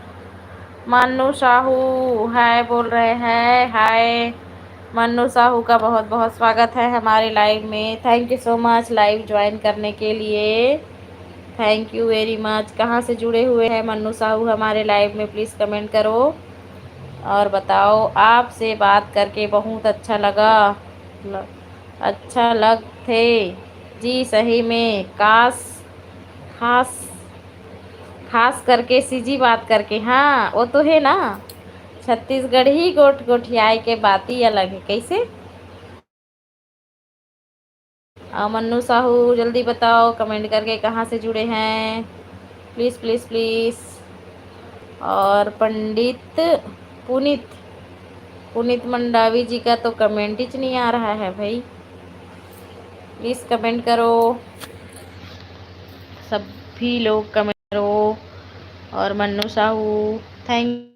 मन्नू साहू हाय बोल रहे हैं, हाय। मन्नू साहू का बहुत बहुत स्वागत है हमारे लाइव में। Thank you so much live join करने के लिए, थैंक यू वेरी मच। कहाँ से जुड़े हुए हैं मन्नू साहू हमारे लाइव में, प्लीज कमेंट करो और बताओ। आपसे बात करके बहुत अच्छा लगा, ल-, अच्छा लग थे जी, सही में। काश, खास, खास करके सीजी बात करके, हाँ वो तो है ना, छत्तीसगढ़ी गोठ गोठियाए के बात ही अलग है। कैसे? आ, मन्नू साहू जल्दी बताओ कमेंट करके कहाँ से जुड़े हैं, प्लीज प्लीज प्लीज। और पंडित पुनीत, पुनीत मंडावी जी का तो कमेंट ही नहीं आ रहा है भाई, प्लीज कमेंट करो। सभी लोग कमेंट करो। और मन्नू साहू, थैंक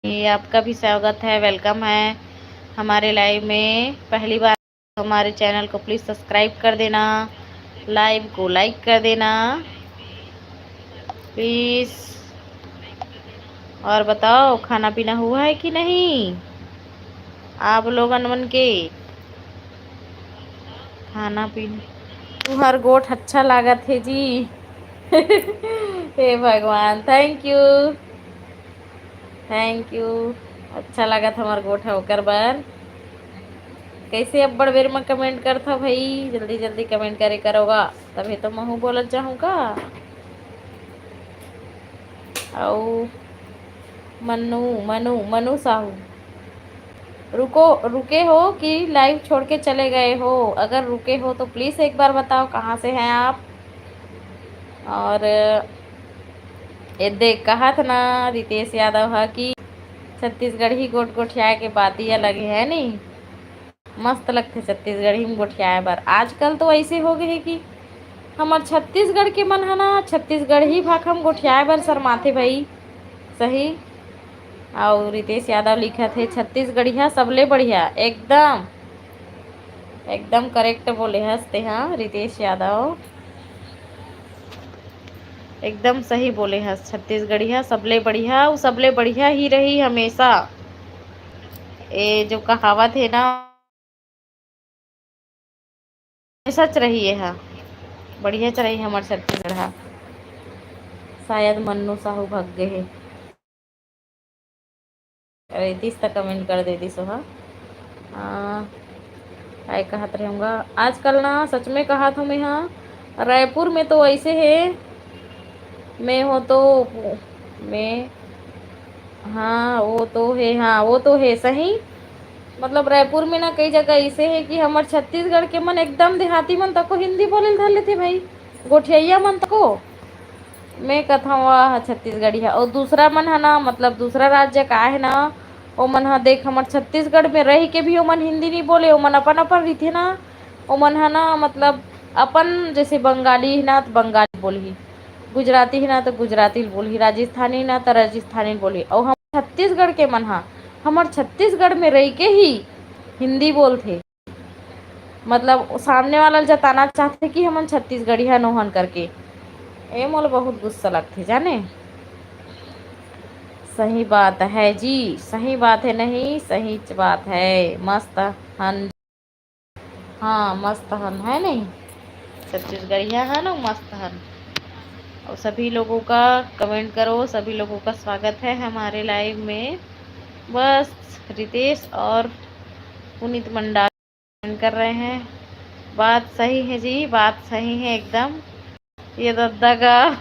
ये आपका भी स्वागत है, वेलकम है हमारे लाइव में। पहली बार हमारे चैनल को प्लीज सब्सक्राइब कर देना, लाइव को लाइक कर देना प्लीज। और बताओ, खाना पीना हुआ है कि नहीं आप लोगन मन के? खाना पीना, तुहर गोठ अच्छा लागत हे जी। हे भगवान, थैंक यू, थैंक यू। अच्छा लागत हमर गोठ ह ओकर बर। कैसे अब्बड़ बेर म कमेंट करथव भाई, जल्दी जल्दी कमेंट करे करोगा, तभे तो महू बोलत जाहूँ का। अउ मन्नू, मनु, मनु साहू, रुको, रुके हो कि लाइव छोड़ के चले गए हो? अगर रुके हो तो प्लीज एक बार बताओ, कहाँ से हैं आप? और ये देख, कहत ना रितेश यादव ह कि छत्तीसगढ़ी गोठ गोठियाए के बात ही अलग है, नहीं? मस्त लगथे छत्तीसगढ़ी में गोठियाए बर। आजकल तो ऐसे हो गए हे कि हमर छत्तीसगढ़ के मन ह ना, छत्तीसगढ़ी भाखा में गोठियाए बर शर्माथे भाई। सही। अउ रितेश यादव लिखत हे, "छत्तीसगढ़िया सबले बढ़िया।" एकदम, एकदम करेक्ट बोले हस तेहा रितेश यादव, एकदम सही बोले हस। छत्तीसगढ़िया सबले बढ़िया, अउ सबले बढ़िया ही रही हमेशा। ए जो कहावत हे ना, सच रही ये हा, बढ़िया च रही हमर छत्तीसगढ़ हा। शायद मन्नू साहू भग गए हे। अरे, दिस त कमेंट कर दे दिस हा। आ, काय कहत रहूँगा, आजकल ना सच में कहत हूँ मैं, हाँ, रायपुर में तो ऐसे है, मैं हो तो, मैं, हाँ, वो तो है, हाँ, वो तो है सही। मतलब, रायपुर में ना कई जगह ऐसे है कि हमर छत्तीसगढ़ के मन एकदम देहाती मन तको हिंदी बोले ल धर लेथे भाई, गोठिया मन तको। मैं कथंव, वाह, छत्तीसगढ़ी है। और दूसरा मन है ना, मतलब, दूसरा राज्य का है ना, वो मन हा, देख, हमर छत्तीसगढ़ में रह के भी ओमन हिंदी नहीं बोले, ओमन अपन अपन रहिथे ना, ओमन हा ना, मतलब, अपन जैसे बंगाली है ना, तो बंगाली बोलही, गुजराती है ना, तो गुजराती बोलही, राजस्थानी ना, तो राजस्थानी बोलही। और हम छत्तीसगढ़ के मन हा, हमर छत्तीसगढ़ में रह के ही हिंदी बोलथे। मतलब, सामने वाला ल जताना चाहथे कि हमन छत्तीसगढ़िया नोहन करके। ए, मोला बहुत गुस्सा लगथे, जाने। सही बात है जी, सही बात है, नहीं, सही च बात है। मस्त हन, हाँ, मस्त हन, है नहीं? छत्तीसगढ़िया है ना, मस्त हन। और सभी लोगों का कमेंट करो, सभी लोगों का स्वागत है हमारे लाइव में। बस रितेश और पुनीत मंडावी कर रहे हैं। बात सही है जी, बात सही है एकदम। ये दद्दा का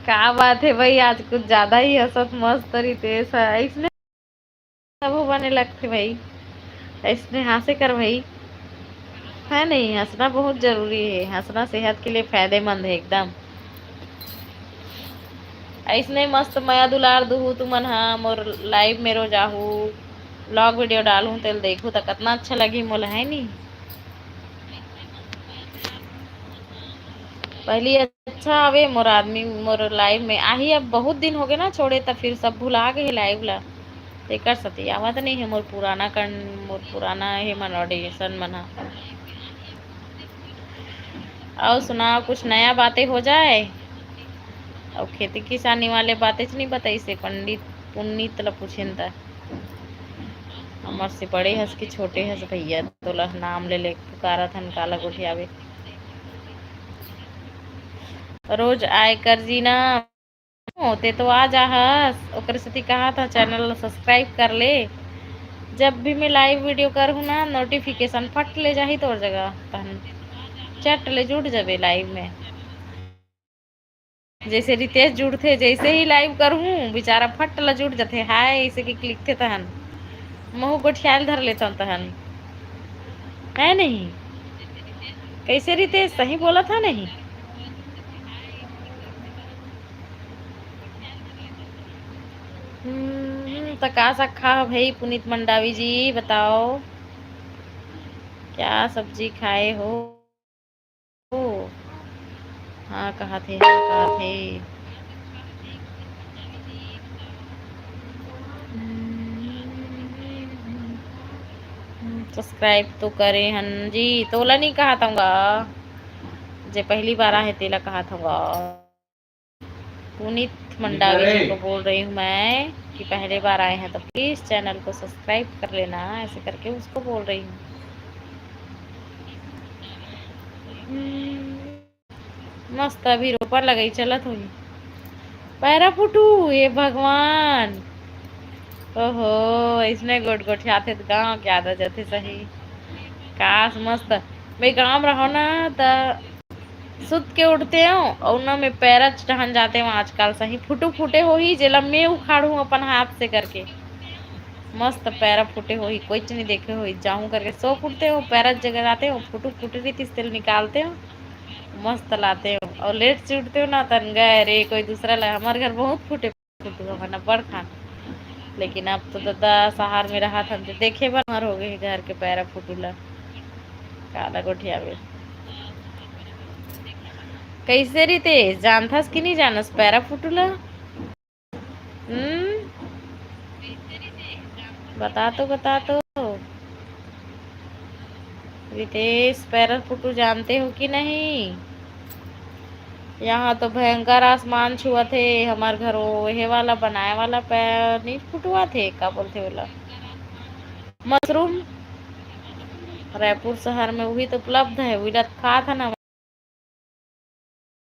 का बात है भाई, आज कुछ ज्यादा ही हंसत मस्त रितेश है। इसने सब बने लगथे भाई, ऐसने हंसे कर भाई, है नहीं? हंसना बहुत जरूरी है, हंसना सेहत के लिए फायदेमंद है एकदम। ऐसने मस्त मया दुलार दुहू तुमन हा, मोर लाइव में रोज आहू, व्लॉग वीडियो डालहूँ, तेल देखहू त कतना अच्छा लगही मोला, है नी? पहली अच्छा आवे मोर आदमी, मोर लाइव में आही। अब बहुत दिन हो गए ना छोड़े, त फिर सब भुला गए लाइव ला, तेकर सती आवत नहीं है मोर पुराना कन-, मोर पुराना हे मन ऑडिशन मन हा। और सुनाओ, कुछ नया बातें हो जाए। और खेती किसानी वाले बातें च नहीं बताइसे, पंडित पुनीत ला पूछेन त। हमर से बड़े हस कि छोटे हस भैया, तोला नाम ले ले पुकारत हन, काला गोठियावे। रोज आय कर जी ना, होते तो आ जाहस, ओकरे सेती कहा था चैनल ला सब्सक्राइब कर ले। जब भी मैं लाइव वीडियो करहूँ ना, नोटिफिकेशन फट ले जाही तोर जगह, तहन चट ले जुड़ जबे लाइव में। जैसे रितेश जुड़थे, जैसे ही लाइव करहूँ, बेचारा फट ला जुड़ जथे, हाय ऐसे के लिखथे तहन। महू गोठियाल धर लेथन तहन, है नहीं? कैसे रितेश, सही बोला था नहीं? हम्म, त का साग खा हो भाई पुनीत मंडावी जी, बताओ क्या सब्जी खाए हो? ओ, हाँ, कहा थे, हाँ, कहा थे। सब्सक्राइब तो करे हन जी, तोला नहीं कहा तंगा, जे पहली बार आहे तेला कहा थंगा। पुनीत मंडावी जी को बोल रही हूँ मैं कि पहले बार आए हैं तो प्लीज चैनल को सब्सक्राइब कर लेना, ऐसे करके उसको बोल रही हूँ। हम्म, मस्त अभी रोपा लगाई चलत होही। पैरा फुटू, ये भगवान। ओहो, इसने गोट गोठियाथे त गाँव के याद आ जाथे सही। काश मस्त मैं गाँव में रहो ना त सुत के उठते हो और ना मैं पैरा डहन जाते हो। आजकल सही फुटू फूटे होही, जेला मैं उखाड़ू अपन हाथ से करके। मस्त पैरा फूटे होही, कोई नहीं देखे होही। जाऊँ करके सो उठते हो, पैरा जगह जाते हो, फुटू फूटे रहितिस तेल निकालते हो, मस्त लाते हो। और लेट से उठते हो ना, तन गए रे, कोई दूसरा ला। हमारे घर बहुत फूटे फुटू हमन अब्बड़ खान। लेकिन अब तो ददा शहर में रहत हन, तो देखे बर हर हो गए घर के पैरा फुटू ला। काला गोठियावे। कैसे रितेश, जानथस कि नहीं जानस पैरा फुटू ला? हम्म, बता तो, बता तो। रितेश, पैरा फुटू जानते हो कि नहीं? यहाँ तो भयंकर आसमान छुअत हे। हमार घर वो हे वाला बनाए वाला पै-, नहीं फुटुआ थे, का बोलते बोला, मशरूम। रायपुर शहर में वही तो उपलब्ध है, वही ला खात है ना।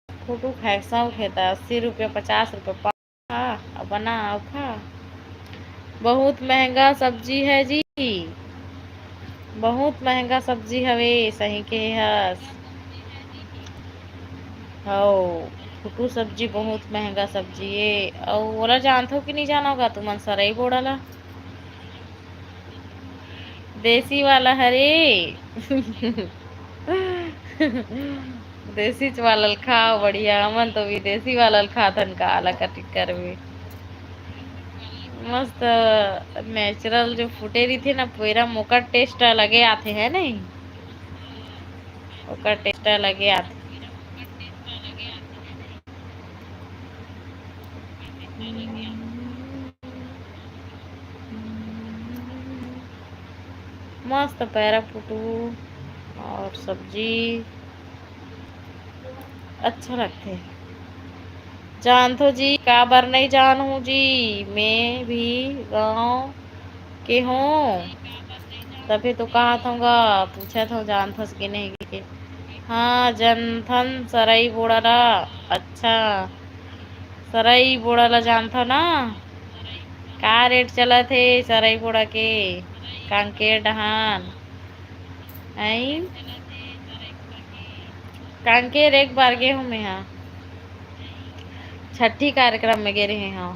फुटू खाए शौक हे त अस्सी रुपया, पचास रुपया पाव खा, अब बना अउ खा। बहुत महंगा सब्जी है जी, बहुत महंगा सब्जी हवे, सही के हस। हौ, फुटू सब्जी बहुत महंगा सब्जी ए। अउ ओला जानथो कि नहीं जानोगा तुमन, सरई बोड़ा ला? देसी वाला हरे। देसी वाला ल खाओ, बढ़िया। हमन तो विदेशी वाला ल खाथन, का आला कटिक करबे। मस्त natural जो फूटे रहिथे ना पेरा, ओकर taste अलगे आथे, है नहीं? ओकर taste अलगे आथे। मस्त पैरा फुटू और सब्जी अच्छा लगथे। जानथो जी, काबर नहीं जानहूँ जी, मैं भी गाँव के हूँ, तभी तो कहत हूँ गा, पूछत हूँ जानथस कि नहीं के। हाँ, जनथन सरई बोड़ा ला। अच्छा, सरई बोड़ा ला जानथो ना? का rate चलत हे सरई बोड़ा के? कांकेर डहान। आई? कांकेर एक बार गे हूँ मैं, हाँ, छठी कार्यक्रम में गे रहे हूँ।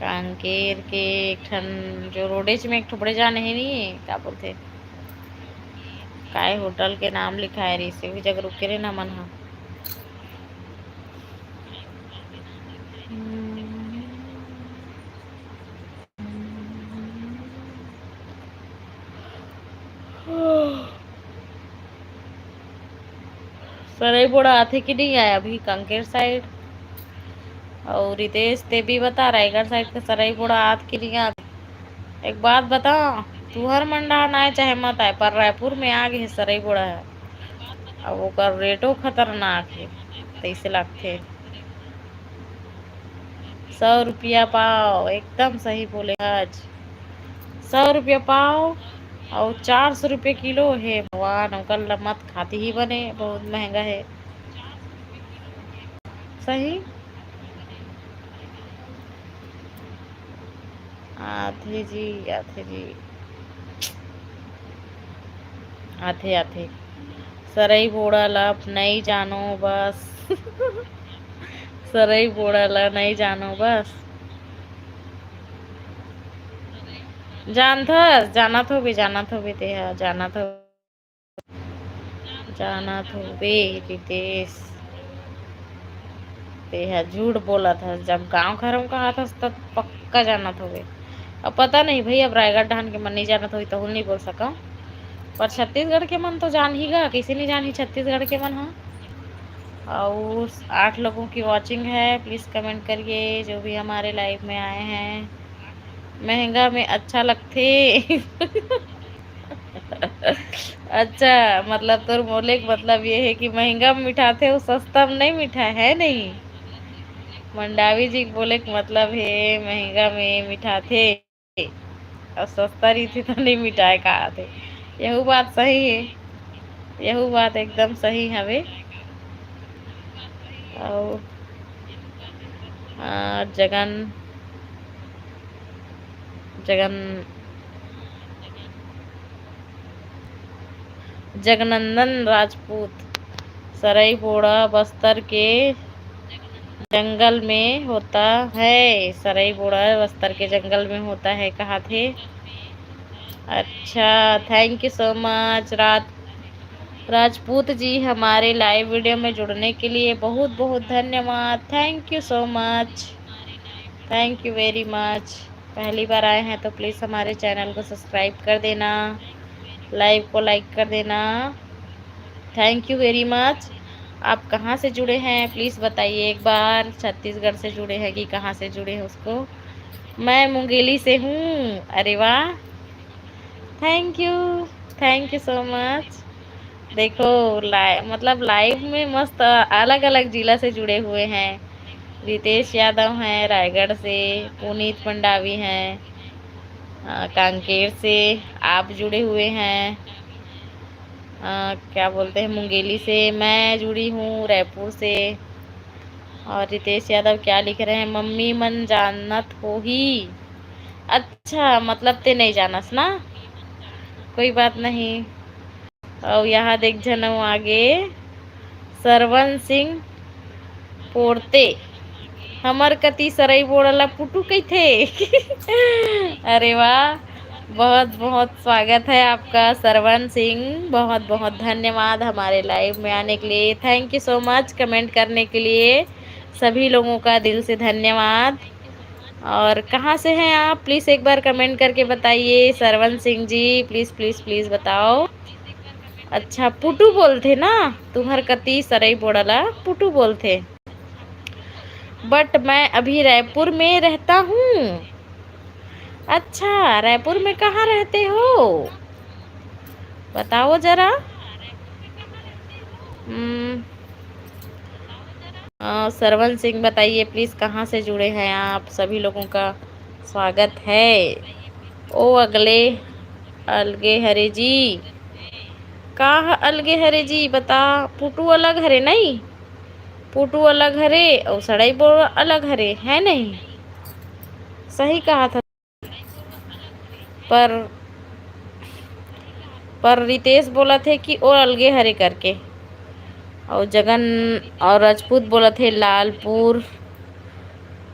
कांकेर के एक ठन जो रोडेच में एक ठो बड़े जान हे नी, का बोलथे, काय होटल के नाम लिखाए रहिस, उही जगह रुके रहे ना मन ह। सरई बोड़ा आथे कि नहीं आए अभी कांकेर side? और रितेश, ते भी बता, रायगढ़ side के सरई बोड़ा आत कि नहीं आत? एक बात बता, तुहर मन डहान आए चाहे मत आए, पर रायपुर में आ गे हे सरई बोड़ा ह। अब ओकर रेटो खतरनाक हे, तैसे लगथे। सौ रुपया पाव, एकदम सही बोले आज। सौ रुपया पाव और चार सौ रुपया किलो। हे भगवान, ओकर ला मत खाती ही बने, बहुत महंगा हे। सही। आथे जी, आथे जी। आथे, आथे। सरई बोड़ा ला नई जानो बस। सरई बोड़ा ला नई जानो बस। जानथस, जानत होबे, जानत होबे तेहा, जानत हो। जानत होबे रितेश, तेहा झूठ बोलत हस। जब गांव घर म कहत हस, तब पक्का जानत होबे। अब पता नहीं भाई, अब रायगढ़ डहान के मन नहीं जानत होही, तहू नहीं बोल सकव, पर छत्तीसगढ़ के मन तो जानही गा, कैसे नहीं जानही छत्तीसगढ़ के मन ह। और आठ लोगों की watching है, please comment करिए जो भी हमारे live में आए हैं। महंगा में अच्छा लगथे। अच्छा, मतलब तोर बोले के मतलब ये है कि महंगा में मिठाथे, वो सस्ता में नहीं मिठाए, है नहीं? मंडावी जी के बोले के मतलब है महंगा में मिठाथे और सस्ता रहिथे तो नहीं मिठाए, कहाथे। यहू बात सही है, यहू बात एकदम सही हवे। और आ, जगन, जगन, जगनंदन राजपूत, सरई बोड़ा बस्तर के जंगल में होता है, सरई बोड़ा बस्तर के जंगल में होता है, कहा थे। अच्छा, thank you so much राज राजपूत जी, हमारे लाइव वीडियो में जुड़ने के लिए बहुत बहुत धन्यवाद। Thank you so much, thank you very much। पहली बार आए हैं तो प्लीज़ हमारे चैनल को सब्सक्राइब कर देना, लाइव को लाइक कर देना। Thank you very much। आप कहाँ से जुड़े हैं, प्लीज़ बताइए एक बार, छत्तीसगढ़ से जुड़े हैं कि कहाँ से जुड़े हैं उसको। मैं मुंगेली से हूँ। अरे वाह, thank you, thank you so much। देखो, लाइ मतलब लाइव में मस्त अलग अलग जिला से जुड़े हुए हैं। रितेश यादव हैं रायगढ़ से, पुनीत मंडावी हैं, अ, कांकेर से आप जुड़े हुए हैं। अ, क्या बोलते हैं, मुंगेली से मैं जुड़ी हूँ, रायपुर से। और रितेश यादव क्या लिख रहे हैं, मम्मी मन जानत होही। अच्छा, मतलब ते नहीं जानस ना, कोई बात नहीं। और यहाँ देख जनऊ आगे, सरवन सिंह पोड़ते, हमर कती सरई बोड़ा ला पुटू कहिथे। अरे वाह, बहुत बहुत स्वागत है आपका सरवन सिंह, बहुत बहुत धन्यवाद हमारे लाइव में आने के लिए। Thank you so much comment करने के लिए, सभी लोगों का दिल से धन्यवाद। और कहाँ से हैं आप, प्लीज़ एक बार कमेंट करके बताइए। Sarwan Singh ji, please please please बताओ। अच्छा, पुटू बोलथे ना, तुम्हर कती सरई बोड़ा ला पुटू बोलथे। बट मैं अभी रायपुर में रहता हूँ। अच्छा, रायपुर में कहाँ रहते हो, बताओ जरा। हम्म, अ, सरवन सिंह बताइए प्लीज़, कहाँ से जुड़े हैं आप? सभी लोगों का स्वागत है। ओ अगले अलगे हरे जी, का ह-, अलगे हरे जी बता, पुटू अलग हरे नहीं, पुटू अलग हरे और सड़ई बोड़ा अलग हरे, है नहीं? सही कहा था। पर पर रितेश बोला थे कि ओ अलगे हरे करके, और जगन और राजपूत बोला थे लालपुर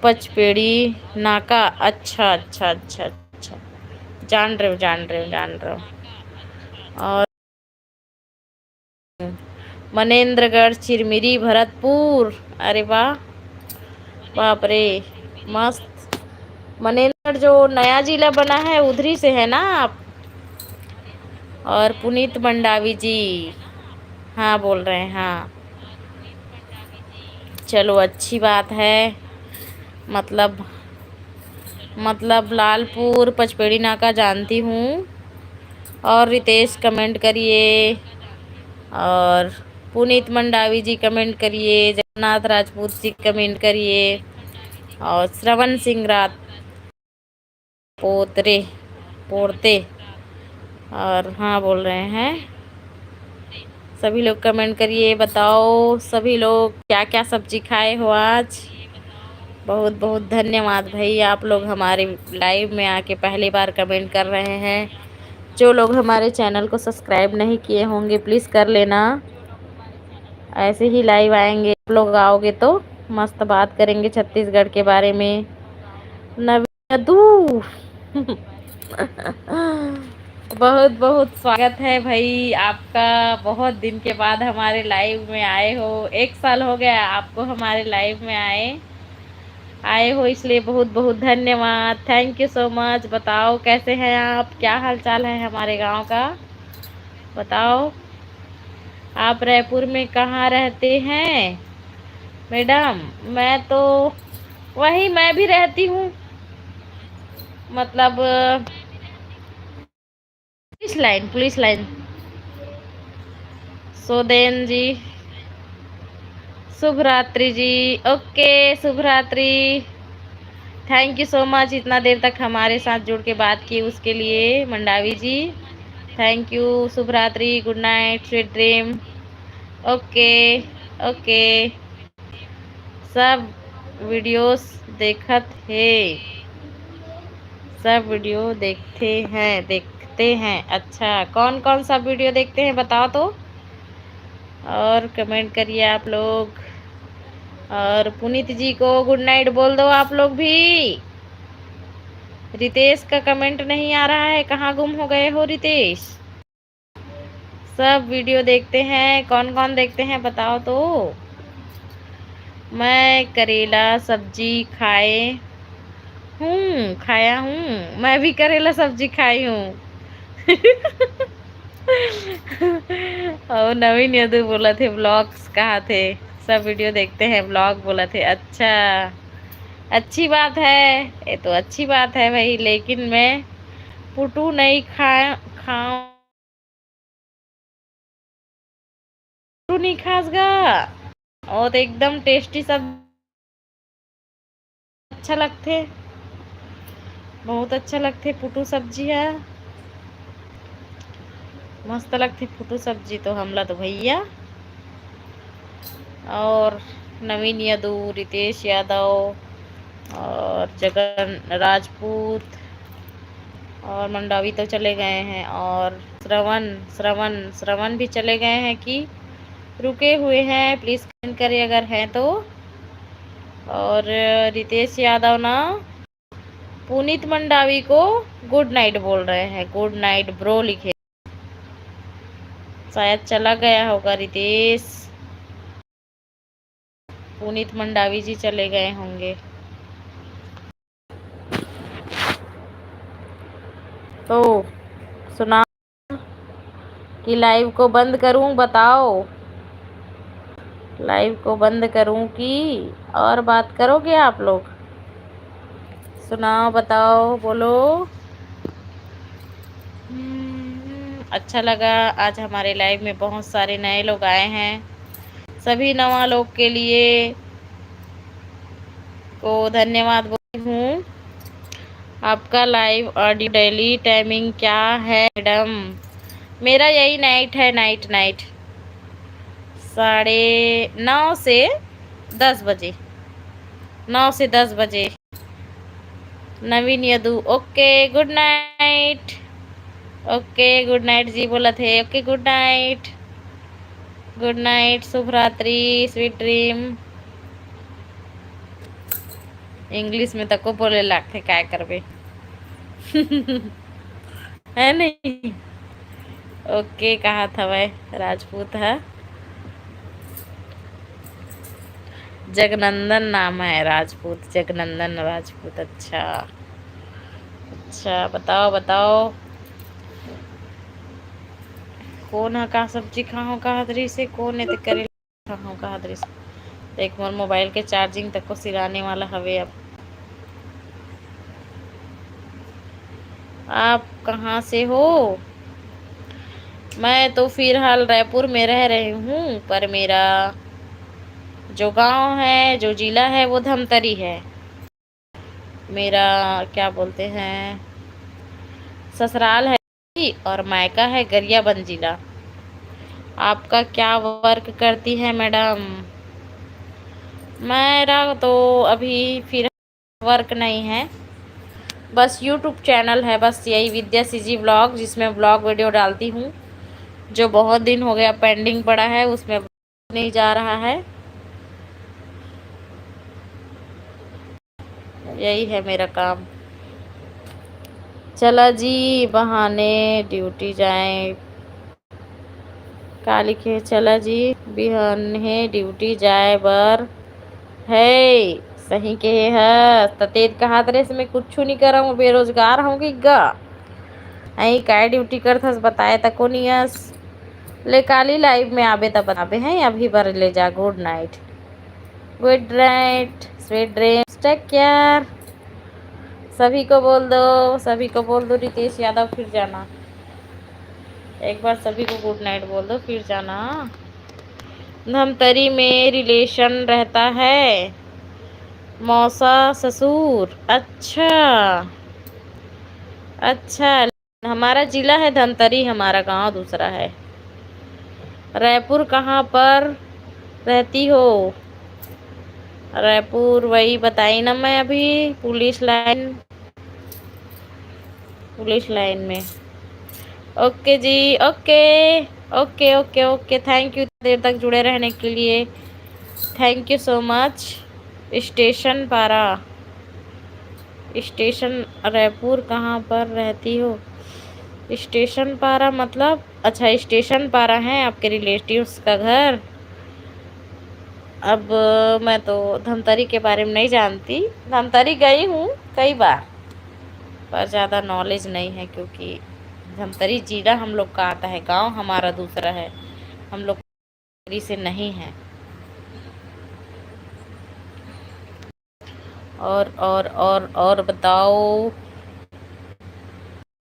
पचपेड़ी नाका। अच्छा, अच्छा, अच्छा, अच्छा, जान रहे हो, जान रहे हो, जान रहे हो। और मनेंद्रगढ़, चिरमिरी, भरतपुर। अरे वाह, बाप रे, मस्त। मनेंद्रगढ़ जो नया जिला बना है, उधरी से है ना आप? और पुनीत मंडावी जी, हाँ, बोल रहे हैं, हाँ। चलो, अच्छी बात है। मतलब मतलब लालपुर पचपेड़ी नाका जानती हूँ। और रितेश कमेंट करिए, और पुनीत मंडावी जी कमेंट करिए, जगन्नाथ राजपूत जी कमेंट करिए, और श्रवण सिंह रात पोतरे पोड़ते, और हाँ बोल रहे हैं। सभी लोग कमेंट करिए, बताओ सभी लोग क्या क्या सब्जी खाए हो आज। बहुत बहुत धन्यवाद भाई, आप लोग हमारे लाइव में आके पहली बार कमेंट कर रहे हैं। जो लोग हमारे चैनल को सब्सक्राइब नहीं किए होंगे, प्लीज़ कर लेना। ऐसे ही लाइव आएंगे, आप लोग आओगे तो मस्त बात करेंगे छत्तीसगढ़ के बारे में। नवीन दू बहुत बहुत स्वागत है भाई आपका, बहुत दिन के बाद हमारे लाइव में आए हो। एक साल हो गया आपको हमारे लाइव में आए आए हो, इसलिए बहुत बहुत धन्यवाद। Thank you so much। बताओ, कैसे हैं आप, क्या हाल चाल है हमारे गांव का, बताओ। आप रायपुर में कहाँ रहते हैं मैडम? मैं तो वहीं, मैं भी रहती हूँ, मतलब पुलिस लाइन, पुलिस लाइन। सोदेन जी, शुभ रात्रि जी। ओके, शुभ रात्रि। थैंक यू सो मच इतना देर तक हमारे साथ जुड़ के बात की उसके लिए मंडावी जी, थैंक यू। शुभ रात्रि, गुड नाइट, स्वीट ड्रीम। ओके, ओके। सब वीडियोस देखत हे, सब वीडियो देखते हैं, देख हैं। अच्छा, कौन कौन सा वीडियो देखते हैं, बताओ तो, और कमेंट करिए आप लोग। और पुनीत जी को गुड नाइट बोल दो आप लोग भी। रितेश का कमेंट नहीं आ रहा है, कहाँ गुम हो गए हो रितेश? सब वीडियो देखते हैं, कौन कौन देखते हैं, बताओ तो। मैं करेला सब्जी खाए हूँ, खाया हूँ। मैं भी करेला सब्जी खाई हूँ। और नवीन यदु बोला थे, ब्लॉग्स कहा थे, सब वीडियो देखते हैं, ब्लॉग बोला थे। अच्छा, अच्छी बात है, ये तो अच्छी बात है भाई, लेकिन मैं पुटू नहीं खा खाऊं। पुटू नहीं खास गा, और तो एकदम टेस्टी सब अच्छा लगथे, बहुत अच्छा लगथे पुटू सब्जी है, मस्त लगथे पुटू सब्जी तो हमला तो भैया। और नवीन यदु, रितेश यादव और जगन राजपूत और मंडावी तो चले गए हैं, और श्रवण श्रवण श्रवण भी चले गए हैं कि रुके हुए हैं, प्लीज कमेंट करें अगर हैं तो। और रितेश यादव ना पुनीत मंडावी को गुड नाइट बोल रहे हैं, गुड नाइट ब्रो लिखे। शायद चला गया होगा रितेश, पुनीत मंडावी जी चले गए होंगे। तो सुना कि लाइव को बंद करूं, बताओ, लाइव को बंद करूं कि और बात करोगे आप लोग? सुनाओ, बताओ, बोलो। हम्म, अच्छा लगा, आज हमारे लाइव में बहुत सारे नए लोग आए हैं। सभी नवा लोग के लिए को धन्यवाद बोलती हूँ। आपका लाइव ऑडियो डेली टाइमिंग क्या है मैडम? मेरा यही नाइट है, नाइट नाइट साढ़े नौ से दस बजे, नौ से दस बजे। नवीन यदु, ओके, गुड नाइट। ओके, गुड नाइट जी बोलत हे। ओके, गुड नाइट, गुड नाइट, शुभ रात्रि, स्वीट ड्रीम। इंग्लिश में तको बोले लागथे, काय करबे। है नहीं? ओके कहत हवय राजपूत ह। जगनंदन नाम है राजपूत, जगनंदन राजपूत। अच्छा, अच्छा, बताओ, बताओ, कोन ह का सब्जी खाहूं कहत रहिस हे, कोन ए ते करे खाहूं कहत रहिस। देख, मोर मोबाइल के चार्जिंग तको सिराने वाला हवे अब। आप कहाँ से हो? मैं तो फिलहाल रायपुर में रह रही हूँ, पर मेरा जो गांव है, जो जिला है, वो धमतरी है। मेरा, क्या बोलते हैं, ससुराल है और मायका है गरियाबंद जिला। आपका क्या वर्क करती है मैडम? मेरा तो अभी फिर वर्क नहीं है, बस यूट्यूब चैनल है, बस यही विद्या सीजी व्लॉग, जिसमें व्लॉग वीडियो डालती हूँ, जो बहुत दिन हो गया पेंडिंग पड़ा है, उसमें नहीं जा रहा है। यही है मेरा काम। चला जी, बहाने ड्यूटी जाए। का लिखे? चला जी, बिहान हे ड्यूटी जाए बर है। सही कहे हस। त तेत कहत रेस, मैं कुछु नहीं करम, बेरोजगार हूँ कि गा। अई काय ड्यूटी करथस, बताए तको नियस। ले काली लाइव में आबे त बताबे हैं, अभी बर ले जा। गुड नाइट, गुड नाइट, स्वीट ड्रीम्स, टेक केयर। सभी को बोल दो, सभी को बोल दो, रितेश यादव फिर जाना। एक बार सभी को गुड नाइट बोल दो, फिर जाना। धमतरी में रिलेशन रहता है, मौसा ससुर। अच्छा, अच्छा, हमारा जिला है धमतरी, हमारा गांव दूसरा है। रायपुर कहाँ पर रहती हो? रायपुर वही बताई ना मैं अभी, पुलिस लाइन, पुलिस लाइन में। ओके जी, ओके, ओके, ओके, ओके। थैंक यू देर तक जुड़े रहने के लिए, thank you so much. Station पारा, स्टेशन रायपुर कहाँ पर रहती हो? स्टेशन पारा मतलब, अच्छा, स्टेशन पारा है आपके रिलेटिव्स का घर। अब मैं तो धमतरी के बारे में नहीं जानती, धमतरी गई हूँ कई बार, पर ज़्यादा नॉलेज नहीं है, क्योंकि धमतरी जिला हम लोग का आता है, गांव हमारा दूसरा है, हम लोग धमतरी से नहीं है। और और और और बताओ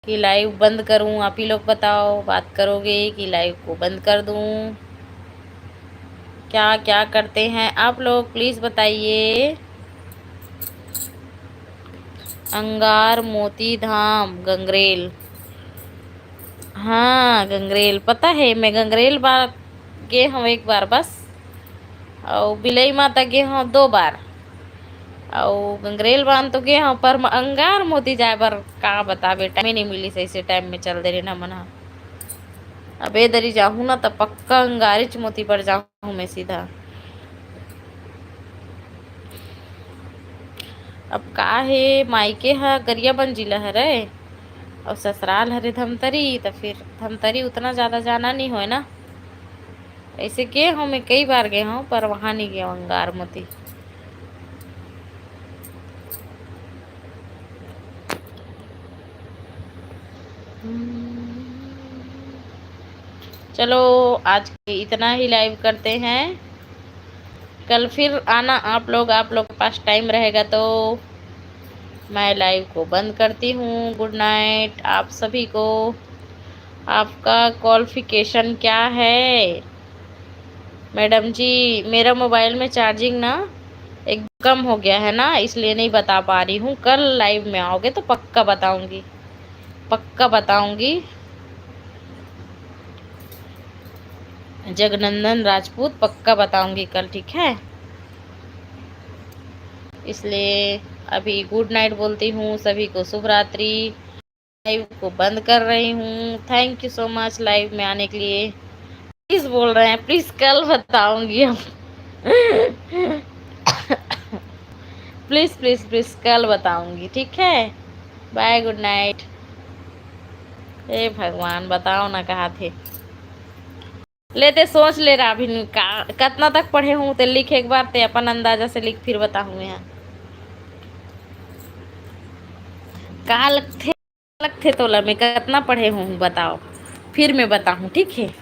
कि लाइव बंद करूं? आप ही लोग बताओ, बात करोगे कि लाइव को बंद कर दूं? क्या क्या करते हैं आप लोग, प्लीज बताइए। अंगार मोती धाम गंगरेल। हाँ, गंगरेल पता है, मैं गंगरेल बार गे हूँ एक बार बस, और बिलई माता गे हूँ दो बार, और गंगरेल बांध तो गे हूँ, पर म-, अंगार मोती जाए बर का बताबे, टाइम नहीं मिली, सही से टाइम में चल दे रहे ना मन हा। अब ए दरी जाहूँ ना, तो पक्का अंगारिच मोती पर जाहूँ मैं सीधा। अब का हे, मायके ह गरियाबंद जिला हरे, और ससुराल हरे धमतरी, तो फिर धमतरी उतना ज़्यादा जाना नहीं होए ना। ऐसे गए हूँ, मैं कई बार गए हूँ, पर वहाँ नहीं गए हूँ अंगार मोती। चलो, आज के इतना ही लाइव करते हैं। कल फिर आना आप लोग, आप लोग के पास टाइम रहेगा तो। मैं लाइव को बंद करती हूँ। गुड नाइट आप सभी को। आपका क्वालिफिकेशन क्या है? मैडम जी, मेरा मोबाइल में चार्जिंग ना एक कम हो गया है ना, इसलिए नहीं बता पा रही हूँ। कल लाइव में आओगे तो पक्का बताऊंगी, पक्का बताऊंगी। जगनंदन राजपूत, पक्का बताऊंगी कल, ठीक है? इसलिए अभी गुड नाइट बोलती हूँ सभी को, शुभ रात्रि। लाइव को बंद कर रही हूँ। Thank you so much live में आने के लिए। प्लीज बोल रहे हैं, प्लीज कल बताऊंगी हम। प्लीज प्लीज प्लीज कल बताऊंगी, ठीक है? बाय, गुड नाइट। हे भगवान, बताओ ना कहाँ थे। ले ते सोच ले राभिन, का कतना तक पढ़े हूँ ते लिख एक बार, ते अपन अंदाजा से लिख, फिर बताहूँ मैं। का लगथे, लगथे तोला मैं कतना पढ़े हूँ बताओ, फिर मैं बताहूँ, ठीक है?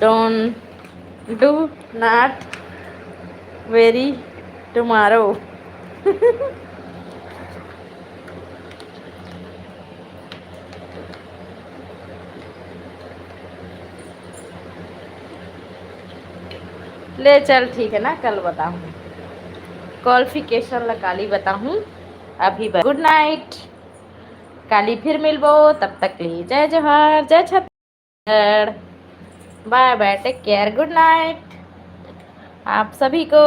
Don't, do not worry tomorrow। ले चल, ठीक है ना, कल बताऊँ, क्वालिफिकेशन ला काली बताऊँ। अभी गुड नाइट, काली फिर मिलबो, तब तक के लिए जय जोहार, जय छत्तीसगढ़, बाय बाय, टेक केयर, गुड नाइट आप सभी को।